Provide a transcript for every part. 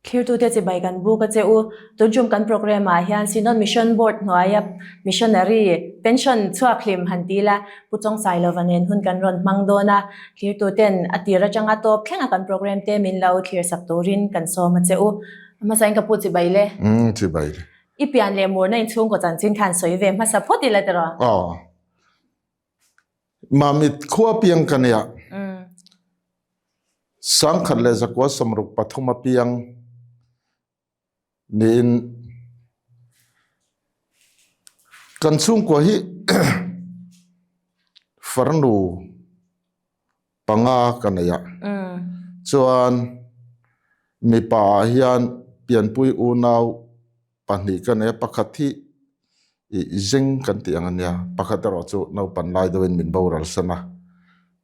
Thirtute chibai kan buk a che u. Tuntum kan programme ah hian Synod Mission Board hnuaia Missionary Pension chhuak hlim han ti ila, Pu Chawngsailova nen hun kan rawn hmang dawn a. Thirtuten a tir atanga tawp thleng a kan programme te min lo thlir sak turin kan sawm a che u. Hmasa in ka pu chibai le. Umm chibai le. I pian leh murna inchhungkaw chanchin khan sawi ve hmasa phawt ila tiraw? Aw. Mamit khua piang ka nia. Sangkhat leh zakua 63 a piang niin kan chhungkua hi farnu panga ka nei a. Chuan mipa ah hian pianpui unau pahnih ka nei a, pakhat hi ih zing kan tih ang a nia, pakhat erawh chu naupan lai deuhin min boral san a,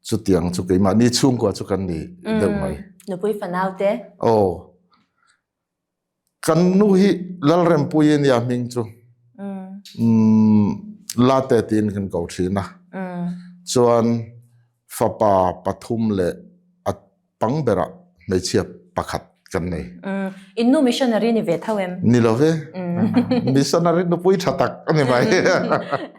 chutiang chu keimahni chhungkua chu kan ni deuh mai. Nupui fanau te? Aw, kan nu hi Lalrempuii a nia hming chu, Late tiin kan ko thin a, chuan fapa pathum leh a pang berah hmeichhia pakhat kan nei. In nu missionary ni ve tho em? Ni lo ve. Missionary nupui tha tak a ni mai.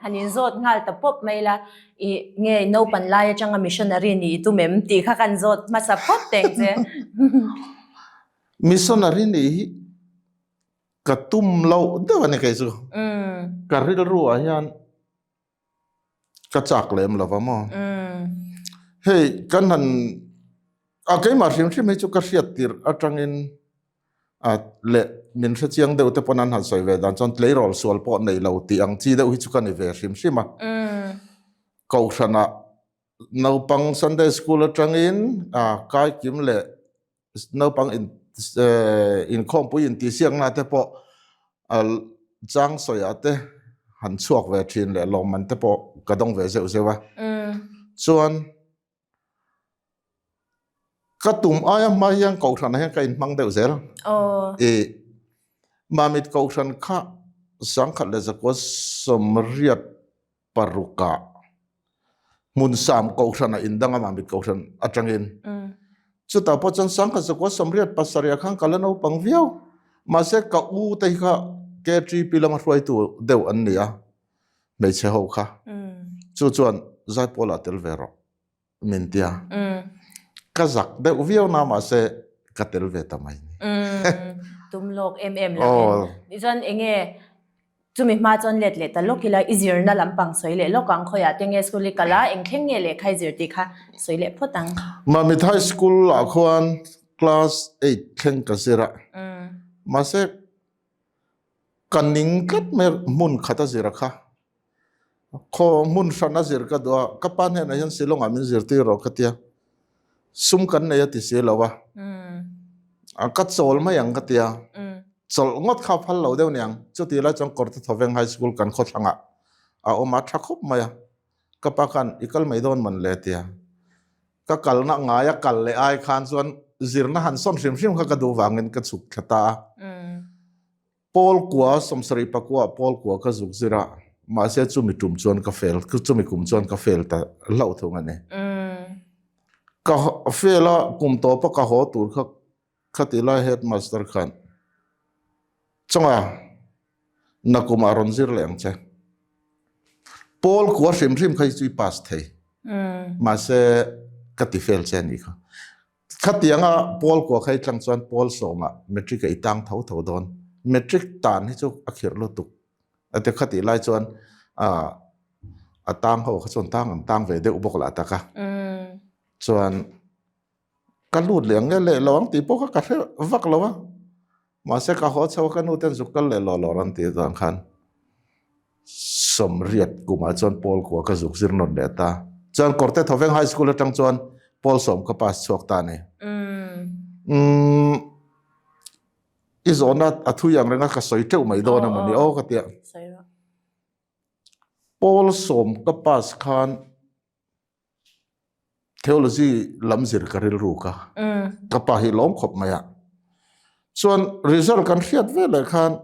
Han in zawt nghal ta pawp mai la, i nge naupan lai atanga missionary ni i tum em tih kha kan zawt hmasa phawt teng che. Missionary nih hi ka tum loh deuh a ni kei chu. Ka rilru ah hian Ka chak lem lo va maw? Hei kan han a keimah hrim hrim hi chu ka hriat tirh atangin a leh min hre chiang deuh te pawn an han sawi ve dan chuan tleirawl sual pawh nei lo tih ang chi deuh hi chu ka ni ve hrim hrim a. Kohhranah naupang Sunday school atangin a kaikim leh naupang in inkhawmpui intihsiakna te pawh chang sawiah te han chhuak ve thin leh lawmman te pawh ka dawng ve zeuh zeuh a. Chuan ka tum aia hma hian kohhranah hian ka inhmang deuh zel. I Mamit kohhran kha 1986 parukah hmun sam kohhran a indang a Mamit kohhran atangin. Chutah pawh chuan 1987 khan ka la naupang viau. Mahse ka u te hi kha KTP lama hruaitu deuh an ni a, hmeichhe ho kha. Chu chuan Zaipawl ah tel ve rawh min ti a. Ka zak deuh viau na mahse ka tel ve ta mai ni. Tum lawk em em lo in. Tichuan enge Chumi hma chuan let leh ta lawk ila, i zirna lampang sawi leh lawk ang, khawiah te nge school i kal a, eng thleng nge lehkha i zir tih kha sawi leh phawt ang. Mamit High School ah khuan class eight thleng ka zir a, mahse ka ning tlat mai hmun khat a zir a kha, khaw hmun hran a zir ka duh a, ka pa hnenah hian Shillong ah min zirtir rawh ka tia, sum kan nei a ti si lo a, ka chawl mai ang ka tia. Chawlh ngawt kha phal lo deuh niang. Chutih lai chuan Kawrte Thawveng High School kan khawthlangah a awm a, tha khawp mai a. Ka pa khan i kal mai dawn man le tia. Ka kalna ngaia kal leh ai khan chuan zirna han sawn hrim hrim kha ka duh vangin ka chhuk thla ta a. Pawl kua 70 pakua pawl kua ka zuk zir a, mahse chumi tum chuan ka fail, chumi kum chuan ka fail ta hlauh thung a ni. Ka fail a, kum tawpa ka haw tur kha Khati lai headmaster khan Chunga nakum ah rawn zir leh ang che. Pawl kua hrim hrim kha hi chu i pass thei. Mahse ka ti fail che anih kha. Khatianga pawl kua kha i tlang chuan pawl sawmah matric ah i tang tho tho dawn. Matric tan hi chu a khirh lutuk. A ti khatih lai chuan a tang ho kha chuan tang an tang ve deuh bawk lah tak a. Chuan Ka lut leh ang nge leh lo ang tih pawh kha ka hre vak lo a, mahse ka haw chho a ka nu ten zuk kal leh lawh lawh an tih avang khan 80 kumah chuan Paul kua ka zuk zir nawn leh ta. Chuan Kawrte Thawveng High School atang chuan Paul sawm ka pass chhuak ta a ni. Umm i zawhna a thui ang renga ka sawi teuh mai dawn a mawni aw ka tia. Paul sawm ka pass khan Theology lam zir ka rilru ka. Ka pa hi lawm khawp mai a. Chuan result kan hriat ve leh khan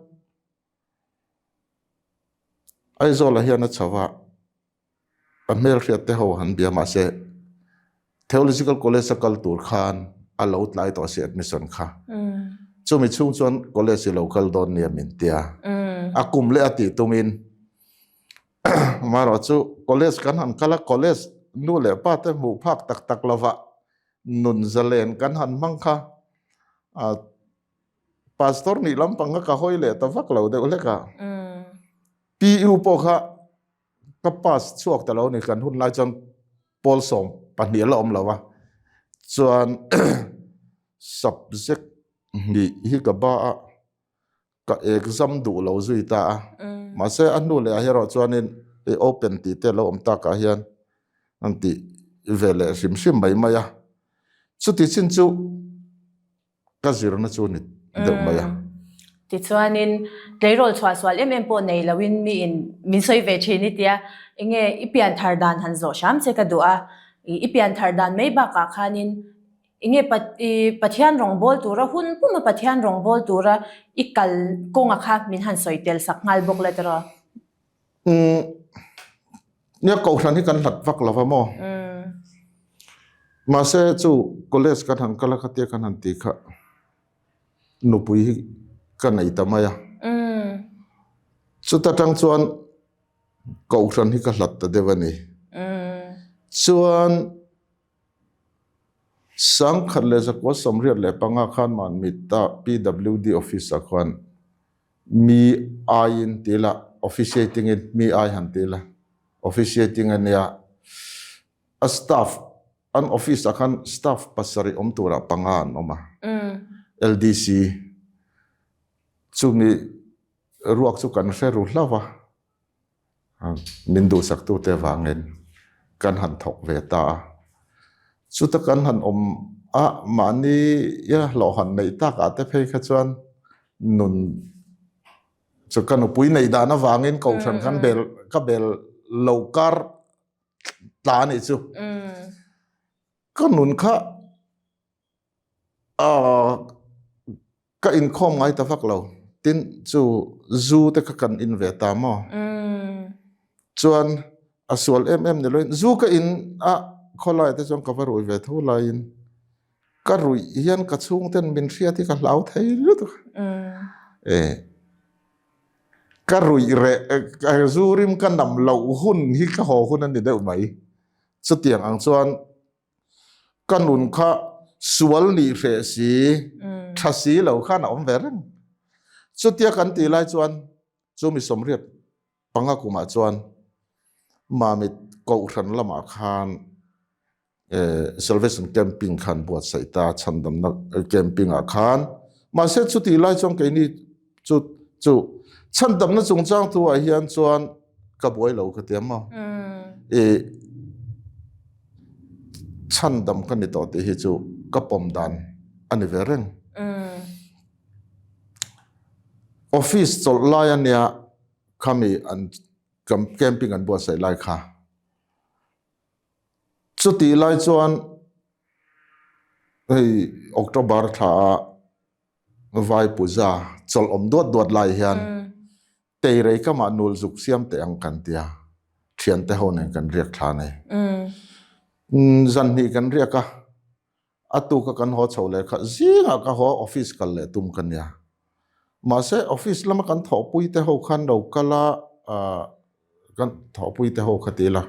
Aizawl ah hian a chho a, a hmel hriat te ho han bia mahse Theological College a kal tur khan a lo tlai tawh si admission kha. Chumi chhung chuan college i lo kal dawn nia min tia. A kum leh a tih tumin amaherawhchu college kan han kal a, college nu leh pa te hmuh phak tak tak lova nun zalen kan han hmang kha pastor nih lampang kha ka hawi leh ta vak lo deuh hlek a. PU pawh kha ka pass chhuak ta lo ni kan hun lai chuan pawl 12 a la awm lo a chuan subject hnih hi ka ba a ka exam duh lo zui ta a mahse a hnu leh ah erawh chuanin hei open tih te a lo awm takah hian an tih ve leh hrim hrim mai mai a chuti chin chu. ka zirna chu ni deuh mai a. Tichuanin tleirawl chhuah sual em em pawh nei loin miin min sawi ve thin i tia, enge i pian thar dan han zawh hram che ka duh a, i pian thar dan mai bakah khanin enge i Pathian rawngbawl tura hun puma Pathian rawngbawl tura i kal kawnga kha min han sawi tel sak nghal bawk la tiraw? Umm nia kohhran hi kan hlat vak lo va maw? Mahse chu college kan han kal a khatia kan han ti kha nupui hi ka nei ta mai a. Chuta tang chuan kohhran hi ka hlat ta deuh a ni. Chuan 1985 khan Manmita PWD office ah khuan Mi aiin ti la, officiating in mi ai han ti la, officiating a nia. A staff, an office ah khan staff pasarih awm turah panga an awm a, LDC. Chumi ruak chu kan hre ru hlauh a. Min duhsaktute avangin kan han thawk ve ta a. Chuta kan han awm a, mahni ia hlawh han neih takah te phei kha chuan nun chu ka nupui neih dan avangin kohhran khan bel ka bel lo kar tla a nih chu. Ka nun kha Ka inkhawm ngai ta vak lo. Tin, chu zu te kha kan in ve ta maw? Chuan a sual em em ni loin zu ka in a khawlaiah te chuan ka va rui ve tho laiin ka ruih hian ka chhungten min hriat hi ka hlau thei lutuk a. E ka ruih reh zu rim ka nam loh hun hi ka haw hun a ni deuh mai. Chutiang ang chuan Ka nun kha sual nih hreh si, tha si lo khan a awm ve reng. Chutia kan tih lai chuan chu mi 85 kumah chuan Mamit Kohhran lamah khan Salvation Camping khan buatsaih ta chhandamna camping ah khan. Mahse chutih lai chuan keini chu chu chhandamna chungchang thu ah hian chuan ka buai lo ka ti a maw i chhandam ka ni tawh tih hi chu ka pawm dan a ni ve reng office chawlh lai a nia khami an camping an buatsaih lai kha chutih lai chuan hei October thla ah Vai puja chawlh awm duat duat lai hian Teirei kamah nul zuk siam teh ang kan tia, thiante ho nen kan riak thla nei. Zan hnih kan riak a, a tuka kan haw chho leh kha zingah ka haw office kal leh tum ka nia. Mahse office lama kan thawhpui te ho khan lo kal a, kan thawhpui te ho kha ti ila,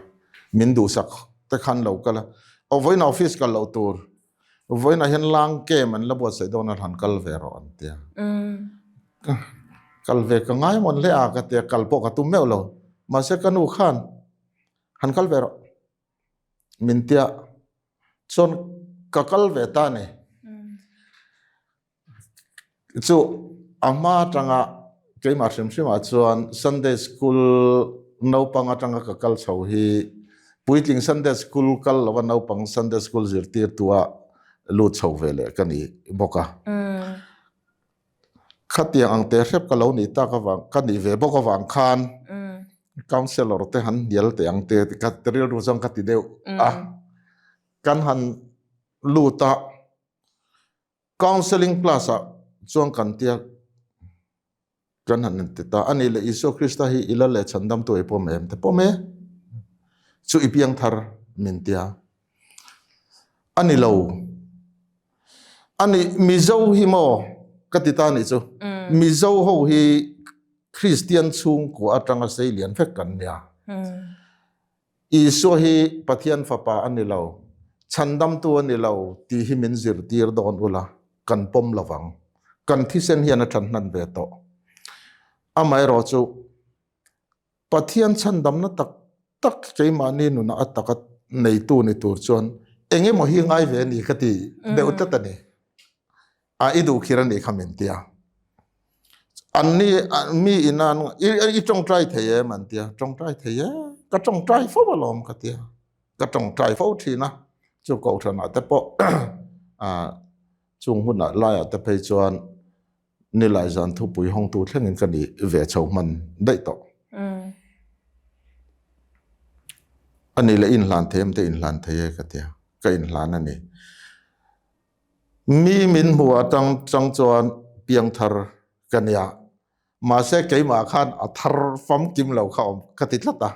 min duhsak te khan lo kal a, aw vawiinah office kal loh tur Vawiinah hian lang kem an la buatsaih dawn a han kal ve rawh an tia. Kal ve ka ngai mawn hle a ka tia, kal pawh ka tum meuh lo. Mahse ka nu khan han kal ve rawh min tia chuan ka kal ve ta a ni. Chu a hma atanga keimah hrim hrimah chuan Sunday School naupang atanga ka kal chho hi puitling Sunday School kal lova naupang Sunday School zirtirtua lut chho ve leh ka ni bawk a. Khatiang ang teh hrep ka lo nih tak avang ka nih ve bawk avang khan counsellor te han hnial teh ang te ka rilru chuan ka ti deuh a. Kan han lut a. Counselling class ah chuan kan tia kan han inti ta a ni le Isua Krista hi i la leh chhandam tu ei pawm em te pawm e chu i piang thar min tia a ni lo a ni Mizo hi maw. ka ti ta nih chu. Mizo ho hi Kristian chhungkua atanga seilian vek kan nia. Isua hi Pathian fapa a ni lo, chhandamtu a ni lo tih hi min zirtir dawn ula, kan pawm lo vang. Kan thisen hian a ṭhan hnan ve tawh. Amaherawh chu Pathian chhandamna tak tak keimahni nunah a taka neitu ni tur chuan eng emaw hi ngai ve a ni ka ti deuh tlat a ni. A i duh khir a nih kha min tia. An ni mi ina an i tawngtai thei em an tia. Tawngtai thei e, ka tawngtai fo alawm ka tia. Ka tawngtai fo thin a, chu kohhranah te pawh chung hunah laiah te phei chuan Nilai zan thupui hawngtu thlengin ka ni ve chho hman daih tawh. A ni leh inhlan thei em te inhlan thei e ka tia, ka inhlan a ni. Mi min hmu atang chang chuan piangthar ka nia, mahse keimah khan a thar famkim lo kha awm ka ti tlat a.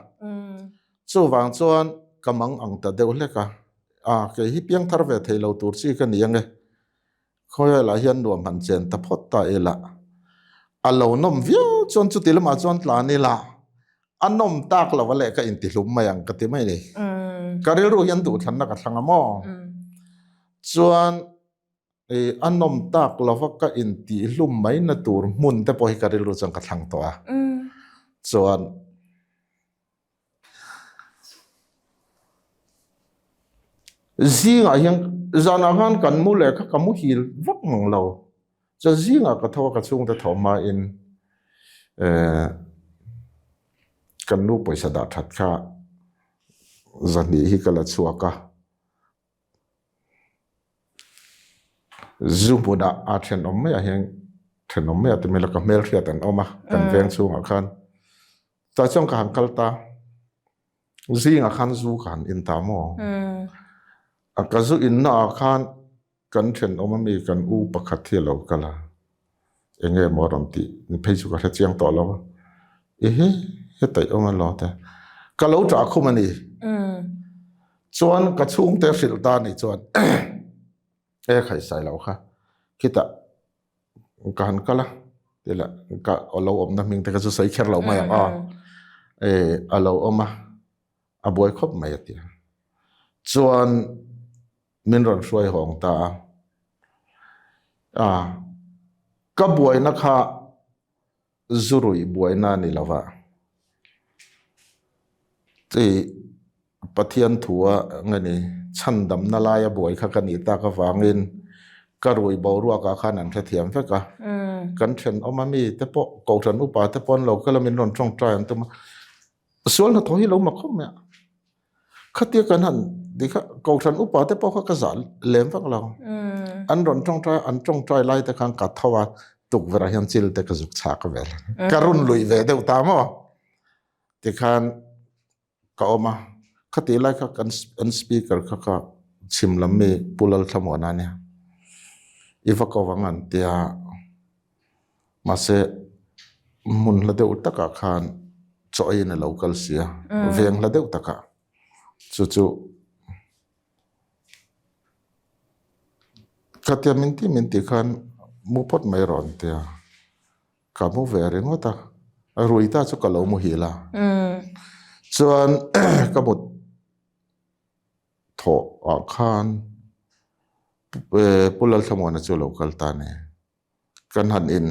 Chuvang chuan ka mang ang ta deuh hlek a, a kei hi piangthar ve thei lo tur chi ka ni ange. Khawvelah hian nuam han chen ta phawt ta ila, a lo nawm viau chuan chuti lamah chuan tlan ila, a nawm tak lo a leh ka intihlum mai ang ka ti mai ni. Ka rilru hian duhthlanna ka thlang a maw? Chuan a nawm tak lova ka intihlum mai na tur hmun te pawh hi ka rilru chuan ka thlang tawh a. Chuan. Zingah hian zanah khan kan mu leh kha ka muhil vak mang lo. Chuan zingah ka tho a ka chhungte tho hmain eh kan nu pawisa dah that kha zahnih hi ka la chhuak a. Zu hmunah a thenawm maiah hian thenawm maiah te mela ka hmelhriat an awm a kan veng chhungah khan. Tah chuan ka han kal ta, zingah khan zu ka han in ta maw? A ka zu inna ah khan kan thenawm ami kan u pakhat hi a lo kal a, eng nge maw a rawn tih phei chu ka hre chiang tawh lo a, ehe hetaih awm alo te, ka lo ṭah khum a ni. Chuan ka chhungte hrilh ta ni chuan e khaihsai lo kha khitah ka han kal a tih lah ka lo awmna hming te kha chu sawi kher lo mai ang aw eh a lo awm a a buai khawp mai a ti a chuan min rawn hruai hawng ta a a ka buaina kha Zu ruih buaina a ni lo va, chi Pathian thua nge ni chhandamna laia buai kha ka nih tak avangin ka rui boruakah khan an hrethiam vek a. Kan thenawm ami te pawh Kohhran upa te pawh an lo kal a, min rawn tawngtai an tum a, sual hnathawh hi lo mak khawp mai a. Khatia kan han ti kha Kohhran upa te pawh kha ka zah lem vak lo. An rawn tawngtai an tawngtai lai te khan ka tho a, tukverh ah hian chil te ka zuk chhak vel. Ka run lui ve deuh ta maw? Tikhan ka awm a, khatih lai kha kan an speaker kha ka chhim lam mi Pu Lalthlamuana ania. I va ko vang an tia mahse hmun hla deuh takah khan chaw eiin a lo kal si a, veng hla deuh takah chu chu khatia min ti min ti khan mu phawt mai rawh an tia, ka mu ve ringawt a, rui ta chu ka lo muhil a, chuan ka mut thawh ah khan Pu Lalthlamuana chu a lo kal ta a ni. Kan han in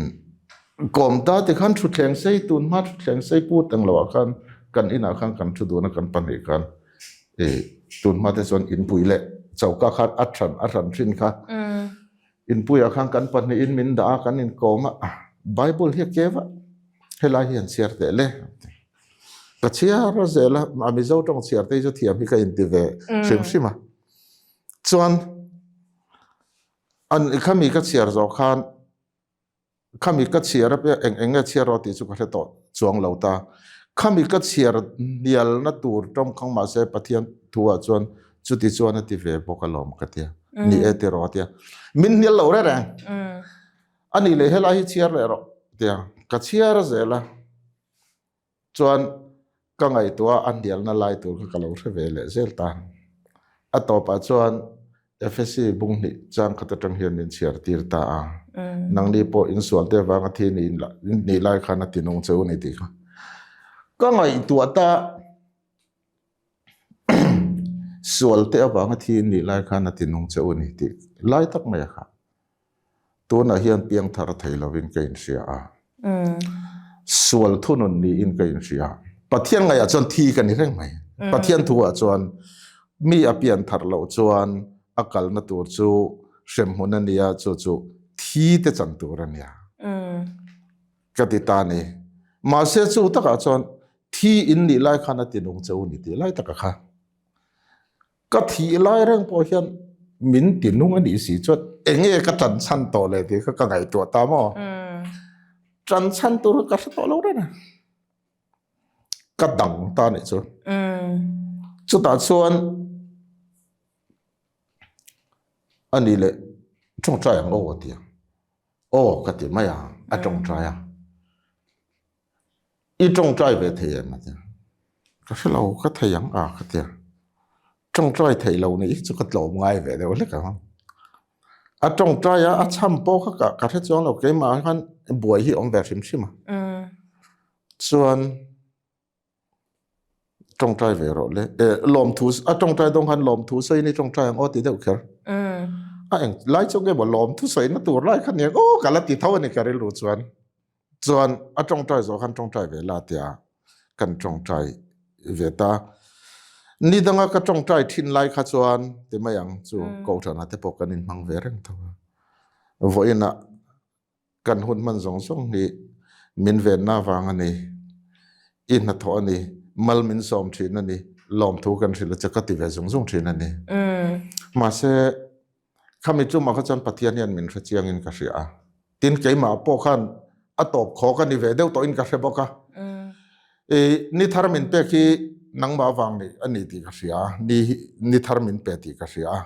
kawm ta tikhan thutthleng sei tun hma thutthleng sei put ang loah khan kan inah khan kan thu dun a kan pahnih khan ih tun hma te chuan inpui leh choka khan a hran a hran thin kha inpuiah khan kan pahnihin min dah a kan inkawm a Bible hi a keu a helai hi an chhiar teh le ka chhiar a zel a a Mizo tawng chhiar te hi chu thiam hi ka inti ve hrim hrim a chuan. An khami ka chhiar zawh khan khami ka chhiar apiang eng eng nge chhiar rawh tih chu ka hre tawh chuang lo ta. Khami ka chhiar hnialna tur tawngkhang mahse Pathian thuah chuan chuti chuan a ti ve bawk alawm ka tia. Ni e ti rawh a tia. Min hnial lo reng reng. A nih leh helai hi chhiar leh rawh tia. Ka chhiar zel a. Chuan ka ngaihtuah a hnialna lai tur kha ka lo hre ve leh zel ta. A tawpah chuan. Efesi bung hnih chang khat atang hian min chhiar tir ta a. Nangni pawh insual te avanga thi ni nih lai khan a tinung che u ni tih kha ka ngaihtuah ta. Sual te avanga thi nih lai khan a tinung che u ni tih lai tak mai a kha. Tunah hian piangthar thei lovin ka inhria a. Sual thunun niin ka inhria. Pathian ngaihah chuan thi ka ni reng mai. Pathian thuah chuan mi a pianthar loh chuan a kalna tur chu hremhmun a nia, chu chu thi te chan tur a nia. Ka ti ta ni. Mahse chu takah chuan thi in nih lai khan a tinung che u ni tih lai taka kha. Ka thih lai reng pawh hian min ti nung a nih si chuan eng nge ka tan chhan tawh le tih kha ka ngaihtuah ta maw? Tan chhan tur ka hre tawh lo reng a. Ka dang ta nih chu. Chutah chuan a nih leh tawngtai ang aw a ti a. Aw ka ti mai a, a tawngtai a. I tawngtai ve thei em a ti a. Ka hre lo, ka thei ang a ka ti a. Tawngtai thei lo nih hi chu ka tlawm ngai ve deuh hlek ang. A tawngtai a, a chham pawh kha ka hre chuang lo, keimah khan buai hi awm ve hrim hrim a. Chuan tawngtai ve rawh le eh lawmthu a tawngtai dawng khan lawmthu sawiin i tawngtai ang aw ti deuh kher a eng lai chu nge maw lawmthu sawina tur lai kha nia aw ka la ti tho a ni ka rilru chuan chuan a tawngtai zawh khan tawngtai ve la tia kan tawngtai ve ta ni danga ka tawngtai thin lai kha chuan ti mai ang chu kohhran ah te pawh kan inhmang ve reng tho a vawiinah Kan hun hman zawng zawng hi min venna avang a ni, i hnathawh a ni, mal min sawm thin a ni, lawmthu kan hrilh a che ka ti ve zung zung thin a ni. Mahse, khami chumah kha chuan Pathian hian min hre chiangin ka hria a, tin keimah pawh khan a tawp khawk a ni ve deuh tawhin ka hre bawk a. I ni thar min pek hi nangmah avang nih a ni tih ka hria a, ni ni thar min pe tih ka hria a.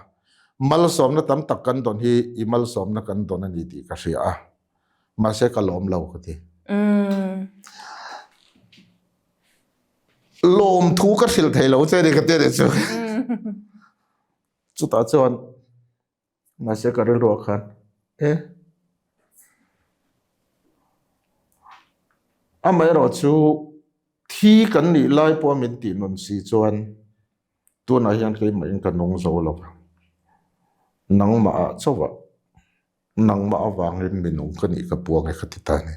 Malsawmna tam tak kan dawn hi i malsawmna kan dawn a ni tih ka hria a, mahse ka lawm lo ka ti. Lawmthu ka hrilh thei lo che ni ka ti a nih chu. Chutah chuan mahse ka rilruah khan e amaherawh chu thi kan nih lai pawh min tih nun si chuan Tunah hian keimahin ka nung zo lo va, nangmah ah chauh ah nangmah avangin mi nung ka nih ka puang e ka ti ta a ni.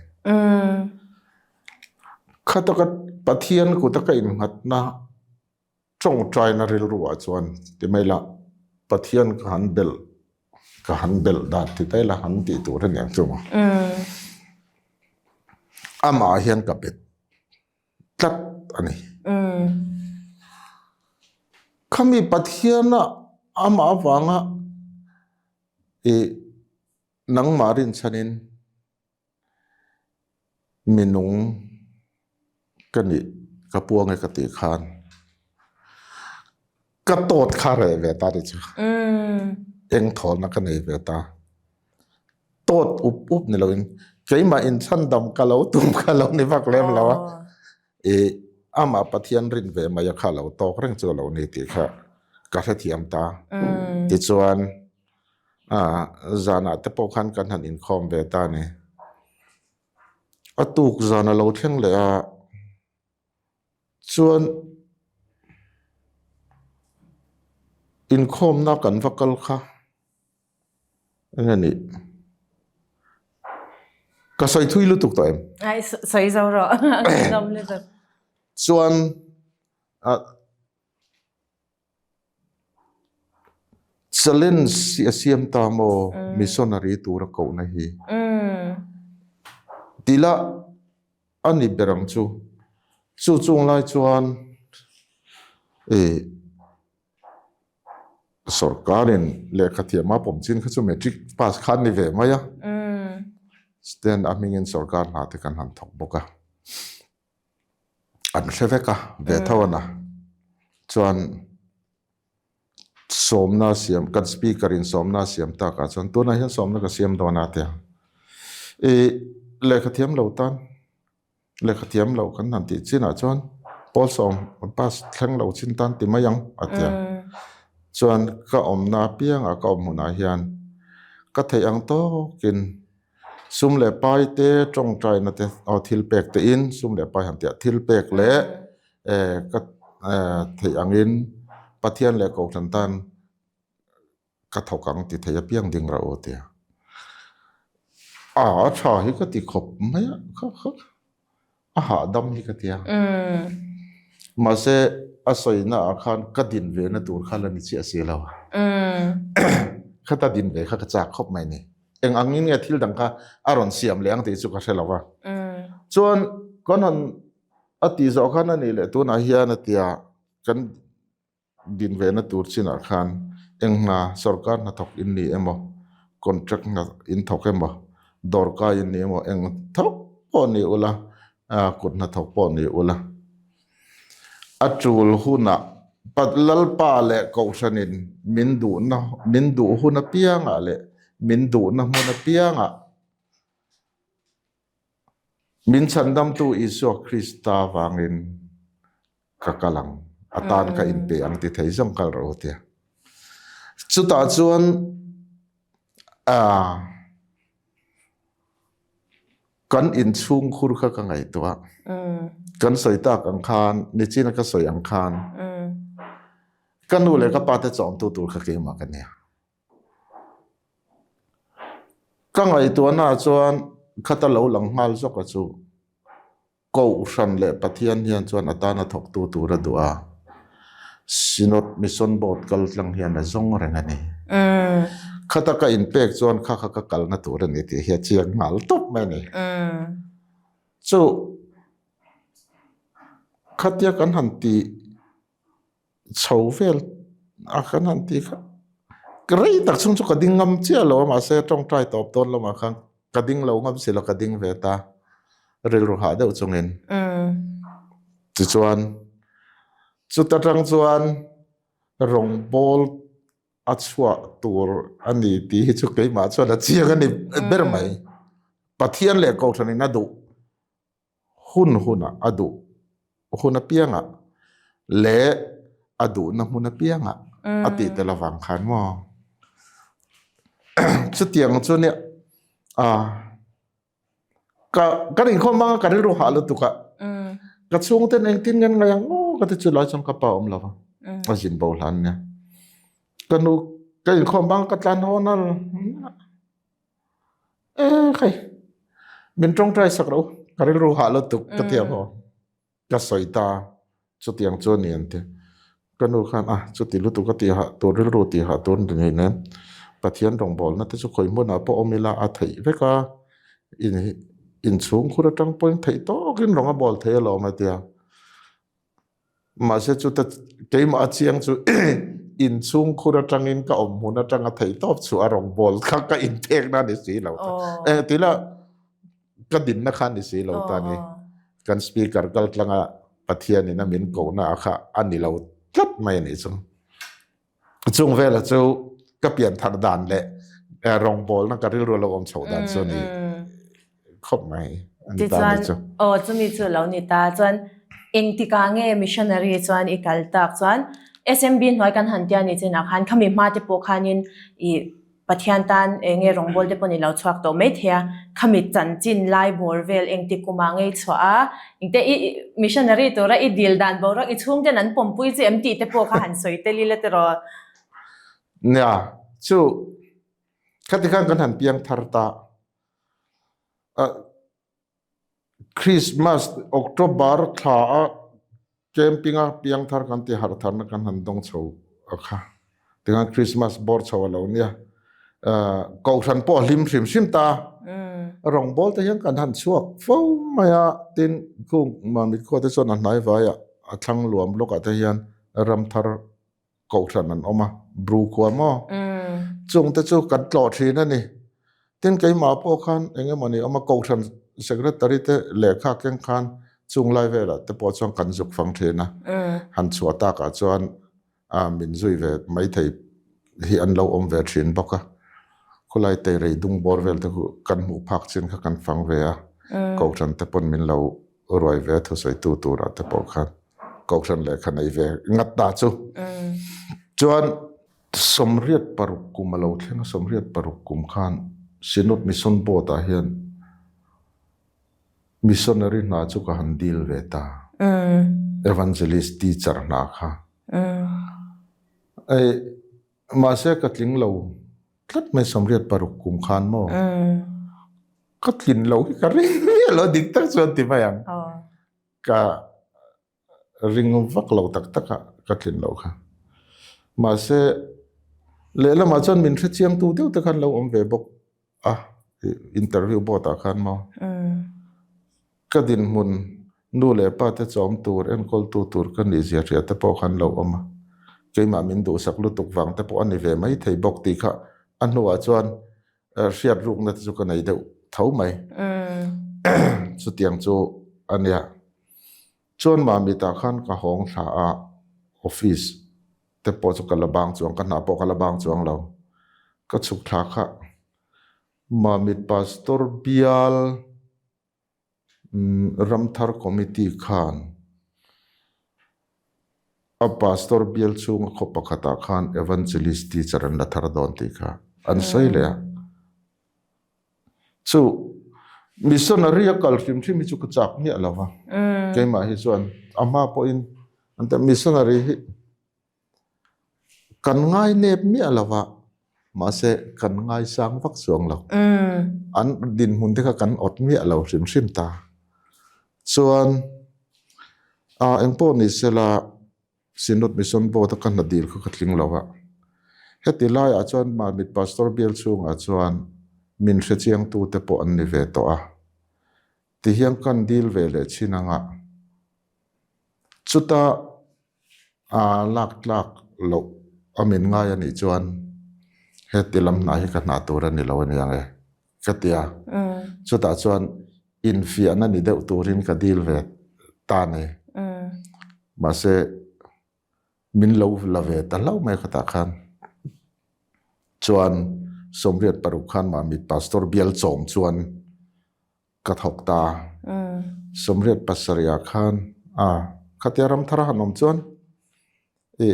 Khata ka Pathian kuta ka innghatna tawngtaina rilru ah chuan ti mai la Pathian ka han belh ka han belh dan ti ta ila han tih tur a ni ang chu maw. Amah ah hian ka bet tlat a ni. Khami Pathiana amah avanga i nangmah rinchhanin minung ka nih ka puang e ka tih khan ka tawt kha reh ve ta ni chu. Eng thawlna ka nei ve ta. Tawt up up ni loin keimah inchhandam ka lo tum kha lo ni vak lem lo a. I amah Pathian rin ve mai a kha lo tawk reng chu a lo ni tih kha ka hrethiam ta. Tichuan zanah te pawh khan kan han inkhawm ve ta a ni. A tuk zan a lo thleng leh a. Chuan inkhawmna kan va kal kha eng a nih? Ka sawi thui lutuk tawh em? Ai sawi zo rawh. Ngaihnawm lutuk. Chuan ah Challenge hi a siam ta maw missionary tura kohna hi? Tila a ni ber ang chu. Chu chung lai chuan ih sorkarin lehkha thiam a pawm chin kha chu matric pass kha a ni ve mai a. Stand a hmingin sorkar hna te kan han thawk bawk a. An hre vek a, ve tho a na. Chuan sawmna siam, kan speaker in sawmna a siam tak ah chuan tunah hian sawmna ka siam dawn a tia. Ih lehkha thiam lo tan, lehkha thiam lo kan han tih chinah chuan pawl sawm pass thleng lo chin tan ti mai ang a tia. Chuan ka awmna apiangah ka awm hmunah hian ka theih ang tawkin sum leh pai te tawngtaina te aw thil pek te in sum leh pai han tih ah thil pek leh ka theih angin Pathian leh Kohhran tan ka thawk ang ti thei apiang ding rah u tia. A a tha hi ka ti khawp mai a, kha kha a hahdam hi ka tia. Mahse a sawina ah khan ka din ve na tur kha la ni chiah si lo. Khata din ve kha ka chak khawp mai ni. Eng angin nge thil dang kha a rawn siam leh ang tih chu ka hre lo va. Chuan kan han a tih zawh khan a nih leh tunah hian a tia kan Din vehna tur chinah khan eng hna sorkar hnathawk in ni emaw, contract hna in thawk emaw, dawrkai in ni emaw eng thawk pawh ni ula, kut hnathawk pawh ni ula. A tul hunah Lalpa leh Kohhranin min duhna min duh hun apiangah leh min duhna hmun apiangah Min chhandamtu Isua Krista vangin ka kal ang, a tan ka inpe ang ti thei zawng kal rawh u tia. Chutah chuan kan inchhungkhur kha ka ngaihtuah. Kan sawi tak ang khan, nichina ka sawi ang khan, ka nu leh ka pa te chawmtu tur kha keimah ka nia. Ka ngaihtuahna ah chuan khata lo lang nghal zawk a chu Kohhran leh Pathian hian chuan a tana thawktu tur a duh a, Synod Mission Board kal tlang hian a zawng reng a ni. Khata ka inpek chuan kha kha ka kalna tur a ni tih hi a chiang nghal tawp mai a ni. Chu khatia kan han tih chho vel a kan han tih kha rei tak chhung chu ka ding ngam chiah lo a mahse tawngtai tawp dawn lamah khan ka ding lo ngam si lo ka ding ve ta rilru hah deuh chungin tichuan chuta tang chuan rawngbawl a chhuah tur a ni tih hi chu keimah chuan a chiang a ni ber mai Pathian leh Kohhranin a duh hun hunah a duh hun apiangah leh a duhna hmun apiangah a tih tel avang khan maw chutiang chu nia a ka kan inkhawm hmanga ka rilru hah lutuk a ka chhungten engtin nge an ngaih ang aw ka ti chu lai chuan ka pa awm lo va a zin bo hlan nia ka nu ka inkhawm hmanga ka tlan hawn a E khai, min tawngtai sak ro, ka rilru hah lutuk ka ti ang aw. Ka sawi ta, chutiang chu a ni an ti. Ka nu khan a, chuti lutuk a tihah tur rilru tihah tur ni ngei nen, Pathian rawngbawlna te chu khawi hmunah pawh awm ila a theih vek a, in inchhungkhur atang pawhin theih tawkin rawng a bawl thei alawm a ti a. Mahse chuta keimah a chiang chu inchhungkhur atangin ka awm hmun atanga theih tawp chu a rawn bawl kha ka inpekna a ni si lo ta. Eng tila ka dinna kha a ni si lo ta ni. Kan speaker kal tlanga Pathianin a min kohna a kha a ni lo tlat mai a nih chu. Chung vela chu ka pian thar dan leh rawngbawlna ka rilru lo awm chhoh dan chu a ni khawp mai a ni ta ni chu. Aw chumi chu lo ni ta chuan engtikah nge missionary chuan i kal tak chuan SMB hnuai kan han tia ni chinah khan khami hma te pawh khanin i Pathian tan eng nge rawngbawl te pawh ni lo chhuak tawh mai thei a, khami chanchin lai bawr vel engtik kumah ngei chhuah a, engte i missionary tura i dil dan boruak i chhungten an pawmpui che em tih te pawh kha han sawi tel ila tiraw? Nia, chu khati khan kan han piang thar ta. Christmas October thla a camping a piangthar kan ti harh tharna kan han dawng chho a kha tikhan Christmas bawr chho a lo nia kohhran pawh a hlim hrim hrim ta rawngbawl te hian kan han chhuak fo mai a tin khung Mamit khua te chuan a hnai vai ah a thlang luam lawk ah te hian ramthar kohhran an awm a, Bru khua maw? Chung te chu kan tlawh thin a ni. Tin keimah pawh khan eng emaw ni awm a, kohhran secretary te lehkha keng khan chung lai velah te pawh chuan kan zuk fang thin a. Han chhuah takah chuan min zui ve maithei hi an lo awm ve thin bawk a. Khulai teirei dung bawr vel te khu kan hmuh phak chin kha kan fang ve a, kohhran te pawn min lo ruai ve thusawitu turah te pawh khan kohhran lehkha nei ve ngat ta chu. Chuan. 86 kum a lo thleng a, 86 kum khan Synod Mission Board ah hian missionary hna chu ka han deal ve ta. Evangelist teacher hna kha. Ei, mahse ka tling lo tlat mai 86 kum khan maw. Ka tlin lo hi ka ring miah lo dik tak chuan ti mai ang. Ka ring vak lo tak tak a ka tlin loh kha. Mahse, lehlamah chuan min hrechiang tu deuh te khan lo awm ve bawk a, interview board ah khan maw. Ka dinhmun nu leh pa te chawm tur, enkawl tu tur ka nih zia hria te pawh khan lo awm a. Keimah min duhsak lutuk vang te pawh a ni ve maithei bawk tih kha a hnuah chuan hriat rukna te chu ka nei deuh tho mai. Chutiang chu a nia. Chuan Mamitah khan ka hawng thla a, office te pawh chu ka la bang chuang, ka hna pawh ka la bang chuang lo. Ka chhuk thla kha Mamit Pastor bial Ramthar Committee khan a Pastor bial chhunga khaw pakhatah khan Evangelist teacher an la thar dawn tih kha an sawi leh a. Chu missionary a kal hrim hrim hi chu ka chak miah lo va, keimah hi chuan a hma pawhin an ti missionary hi kan ngai nep miah lo va, mahse kan ngai sang vak chuang lo. An dinhmun te kha kan awt miah lo hrim hrim ta. Chuan engpawh ni sela Synod Mission Board a ka hna dil kha ka tling lo a. Heti laiah chuan Mamit Pastor bial chhungah chuan min hrechiangtu te pawh an ni ve tawh a. Tihian kan dil ve leh chin anga chuta a lak tlak loh a min ngai a nih chuan heti lam hna hi ka hna tur a ni lo aniang e ka ti a. Chutah chuan infiahna ni deuh turin ka dil ve ta ni. Mahse, min lo la ve ta hlauh mai khatah khan. Chuan 96 khan Mamit Pastor bial chawm chuan ka thawk ta. 87 ah khan a khatia ramthar a han awm chuan i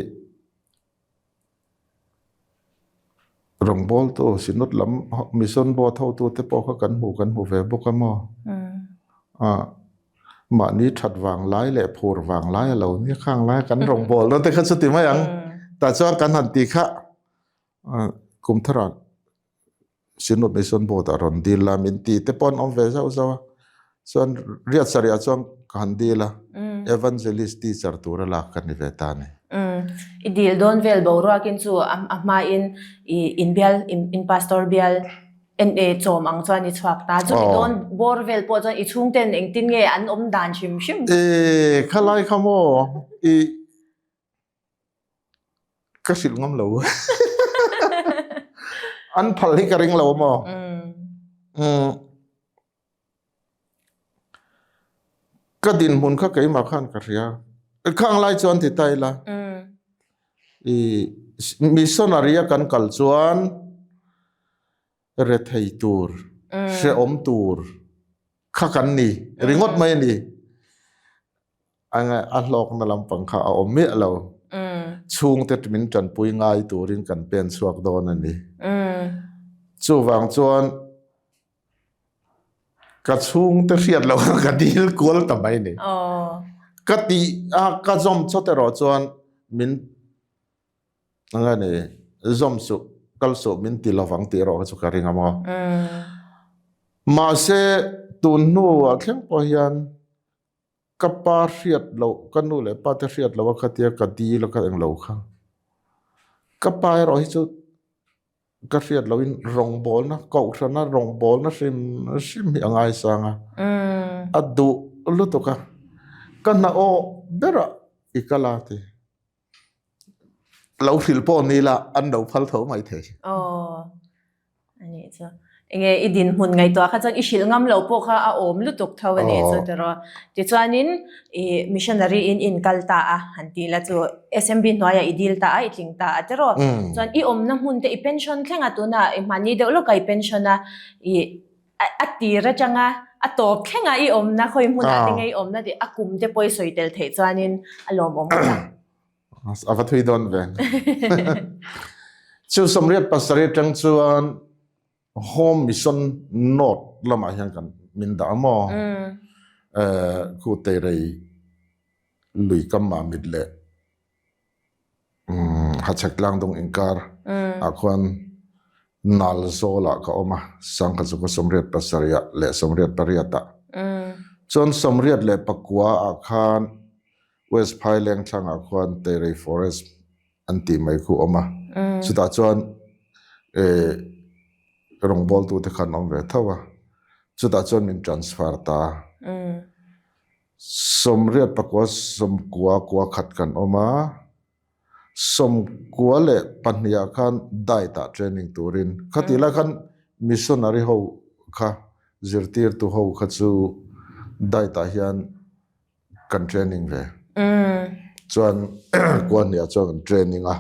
Rawngbawltu Synod lam Mission Board hotute pawh kha kan hmuh kan hmu ve bawk a maw? Mahni that vang lai leh phur vang lai a lo nia khang lai kan rawngbawlna te kha chuti mai ang. Tah chuan kan han ti kha kum tharah Synod Mission Board ah rawn dil a min ti te pawh an awm ve zauh zauh a chuan riat sarih ah chuan ka han dil a Evangelist teacher tura lak ka ni ve ta a ni. I dil dawn vel boruakin chu a hmain i inbial in pastor bial en e chawm ang chuan i chhuak ta chumi dawn bawr vel pawh chuan i chhungten engtin nge an awm dan hrim hrim. E khalai kha maw i Ka hrilh ngam lo. An phal hi ka ring lo maw? Mm. Ka dinhmun kha keimah khan ka hria. Khang lai chuan ti ta ila. I missionary a kan kal chuan rethei tur, hrehawm tur kha kan ni ringawt mai a ni. A hlawkna lampang kha a awm miah lo. Chhungte min tanpui ngai turin kan pen chhuak dawn a ni. Chuvang chuan ka chhungte hriat loh kha ka dil kual ta mai a ni. Ka tih a ka zawm chawt erawh chuan min Eng ni, zawm suh, kal suh min ti lovang tih erawh kha chu ka ring a maw. Mahse tun hnuah thleng pawh hian Ka pa hriat loh, ka nu leh pa te hriat loh a khatia ka dil a ka englo kha. Ka pa erawh hi chu ka hriat lohin rawngbawlna, kohhrana rawngbawlna hrim hrim hi a ngaisang a. A duh lutuk a, ka hna aw berah i kal a ti. Lo hrilh pawh ni la an lo phal tho mai thei. Aw ani chu enge i dinhmun ngaihtuah kha chuan i hrilh ngam lo pawh kha a awm lutuk tho ani chu tiraw. Tichuanin i missionary in in kal ta a han tih la chu SMB hnuaiah i dil ta a i tling ta a tiraw. Chuan i awmna hmun te i pension thleng a tunah i hmani deuh lawkah i pension a i A tir atanga a tawp thlenga i awmna khawi hmunah te nge i awmna tih a kum te pawh i sawi tel theih chuanin a lawmawm ngawt ang. A va thui dawn ve. Chu 87 atang chuan Home Mission North lamah hian kan min dah a maw? Khu Teirei lui kam mah mit leh Hachhek tlangdung inkar ah khuan Nalzawl ah ka awm a, sangkhat chu ka 87 ah leh 88 ah. Chuan 89 ah khan West Phaileng thlang ah khuan Teirei Forest an tih mai khu awm a, chutah chuan rawngbawltu te khan awm ve tho a, chutah chuan min transfer ta a. 89 90 kua khat kan awm a, 92 ah khan diet ah training turin khatih lai khan missionary ho kha zirtirtu ho kha chu diet ah hian kan training ve. Chuan kua hniah chuan kan training a.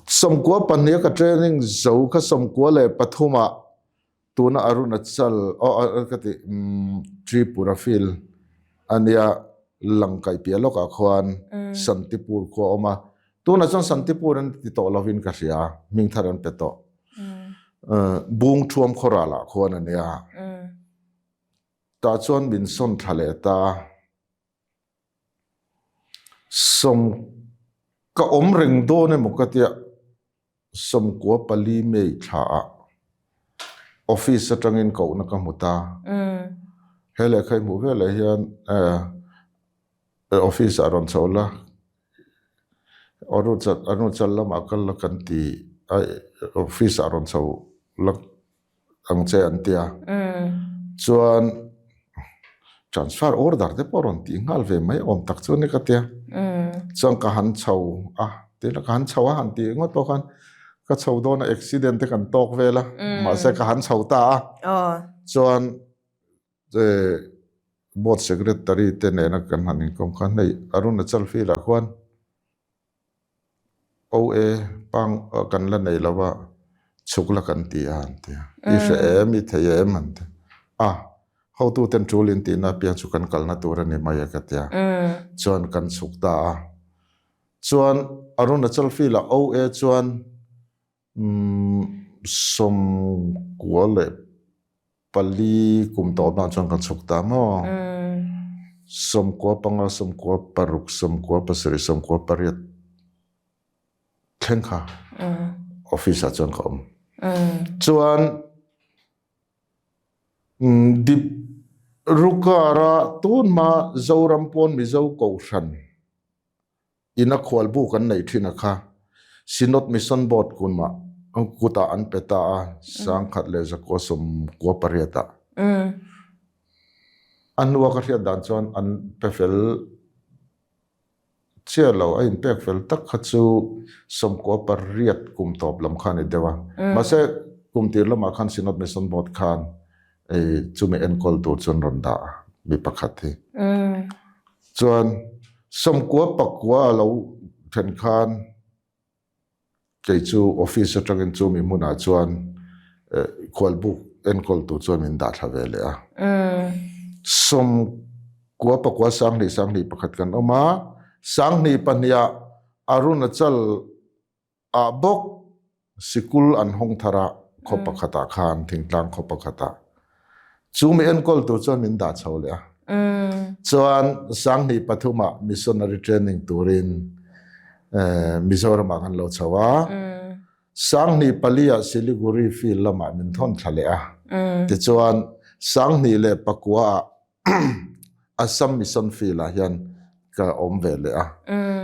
92 ka training zo kha 93 ah tuna Arunachal aw ka ti Tripura field ania Langkaih piah lawkah khuan Santipur khua a awm a. Tunah chuan Santipur an ti tawh lovin ka hria, hming thar an pe tawh. Bungthuam khawralah khuan ania. Tah chuan min sawn thla leh ta. Sawm ka awm reng dawn emaw ka tia 94 May thla ah office atangin kohna ka hmu ta. He lehkha i hmuh veleh hian office ah rawn chho la, Arunachal lamah kal la kan ti a, office ah rawn chho la ang che an ti a. Chuan transfer order te pawh rawn tih nghal ve mai awm tak chu a ni ka tia. Chuan ka han chho a, tina ka han chho a han tih ngawt pawh khan ka chho dawn a accident te kan tawk vel a, mahse ka han chho ta a. Chuan board secretary te nena kan han inkawm khan hei Arunachal field ah khuan OA pang kan la nei lo a, chhuk la kan ti a an ti a. I hre em, i thei em an ti a. Hotu ten tul in tihna apiang chu kan kalna tur a ni mai a ka ti a. Chuan kan chhuk ta a. Chuan Arunachal field ah OA chuan 94 kum tawh hna chuan kan chhuk ta maw? 95, 96, 97, 98 thleng kha office ah chuan ka awm. Chuan Dibrugarh-a tunhma Zoram pawn Mizo Kohhran Ina khualbu kan neih thin a kha Synod Mission Board kunmah kutah an pe ta a, 1998 ah. A hnua ka hriat dan chuan an pe fel chiah lo, a inpek fel tak kha chu 98 kum tawp lam kha a ni deuh a. Mahse, kum tir lamah khan Synod Mission Board khan chumi enkawl tur chuan rawn dah a, mi pakhat hi. Chuan 99 a lo then khan kei chu office atangin chu mi hmunah chuan khualbuk enkawl tur chuan min dah thla ve leh a. 99 sanghnih sanghnih pakhat kan awm a, sanghnih pahnih ah Arunachal ah bawk sikul an hawng thar a, khaw pakhatah khan, thingtlang khaw pakhatah. Chu mi enkawl tur chuan min dah chho leh a. Chuan 2003 ah missionary training turin Mizoramah kan lo chho a. 2004 ah Siliguri field lamah min thawn thla leh a. Tichuan 2009 ah Assam Mission Field ah hian ka awm ve leh a.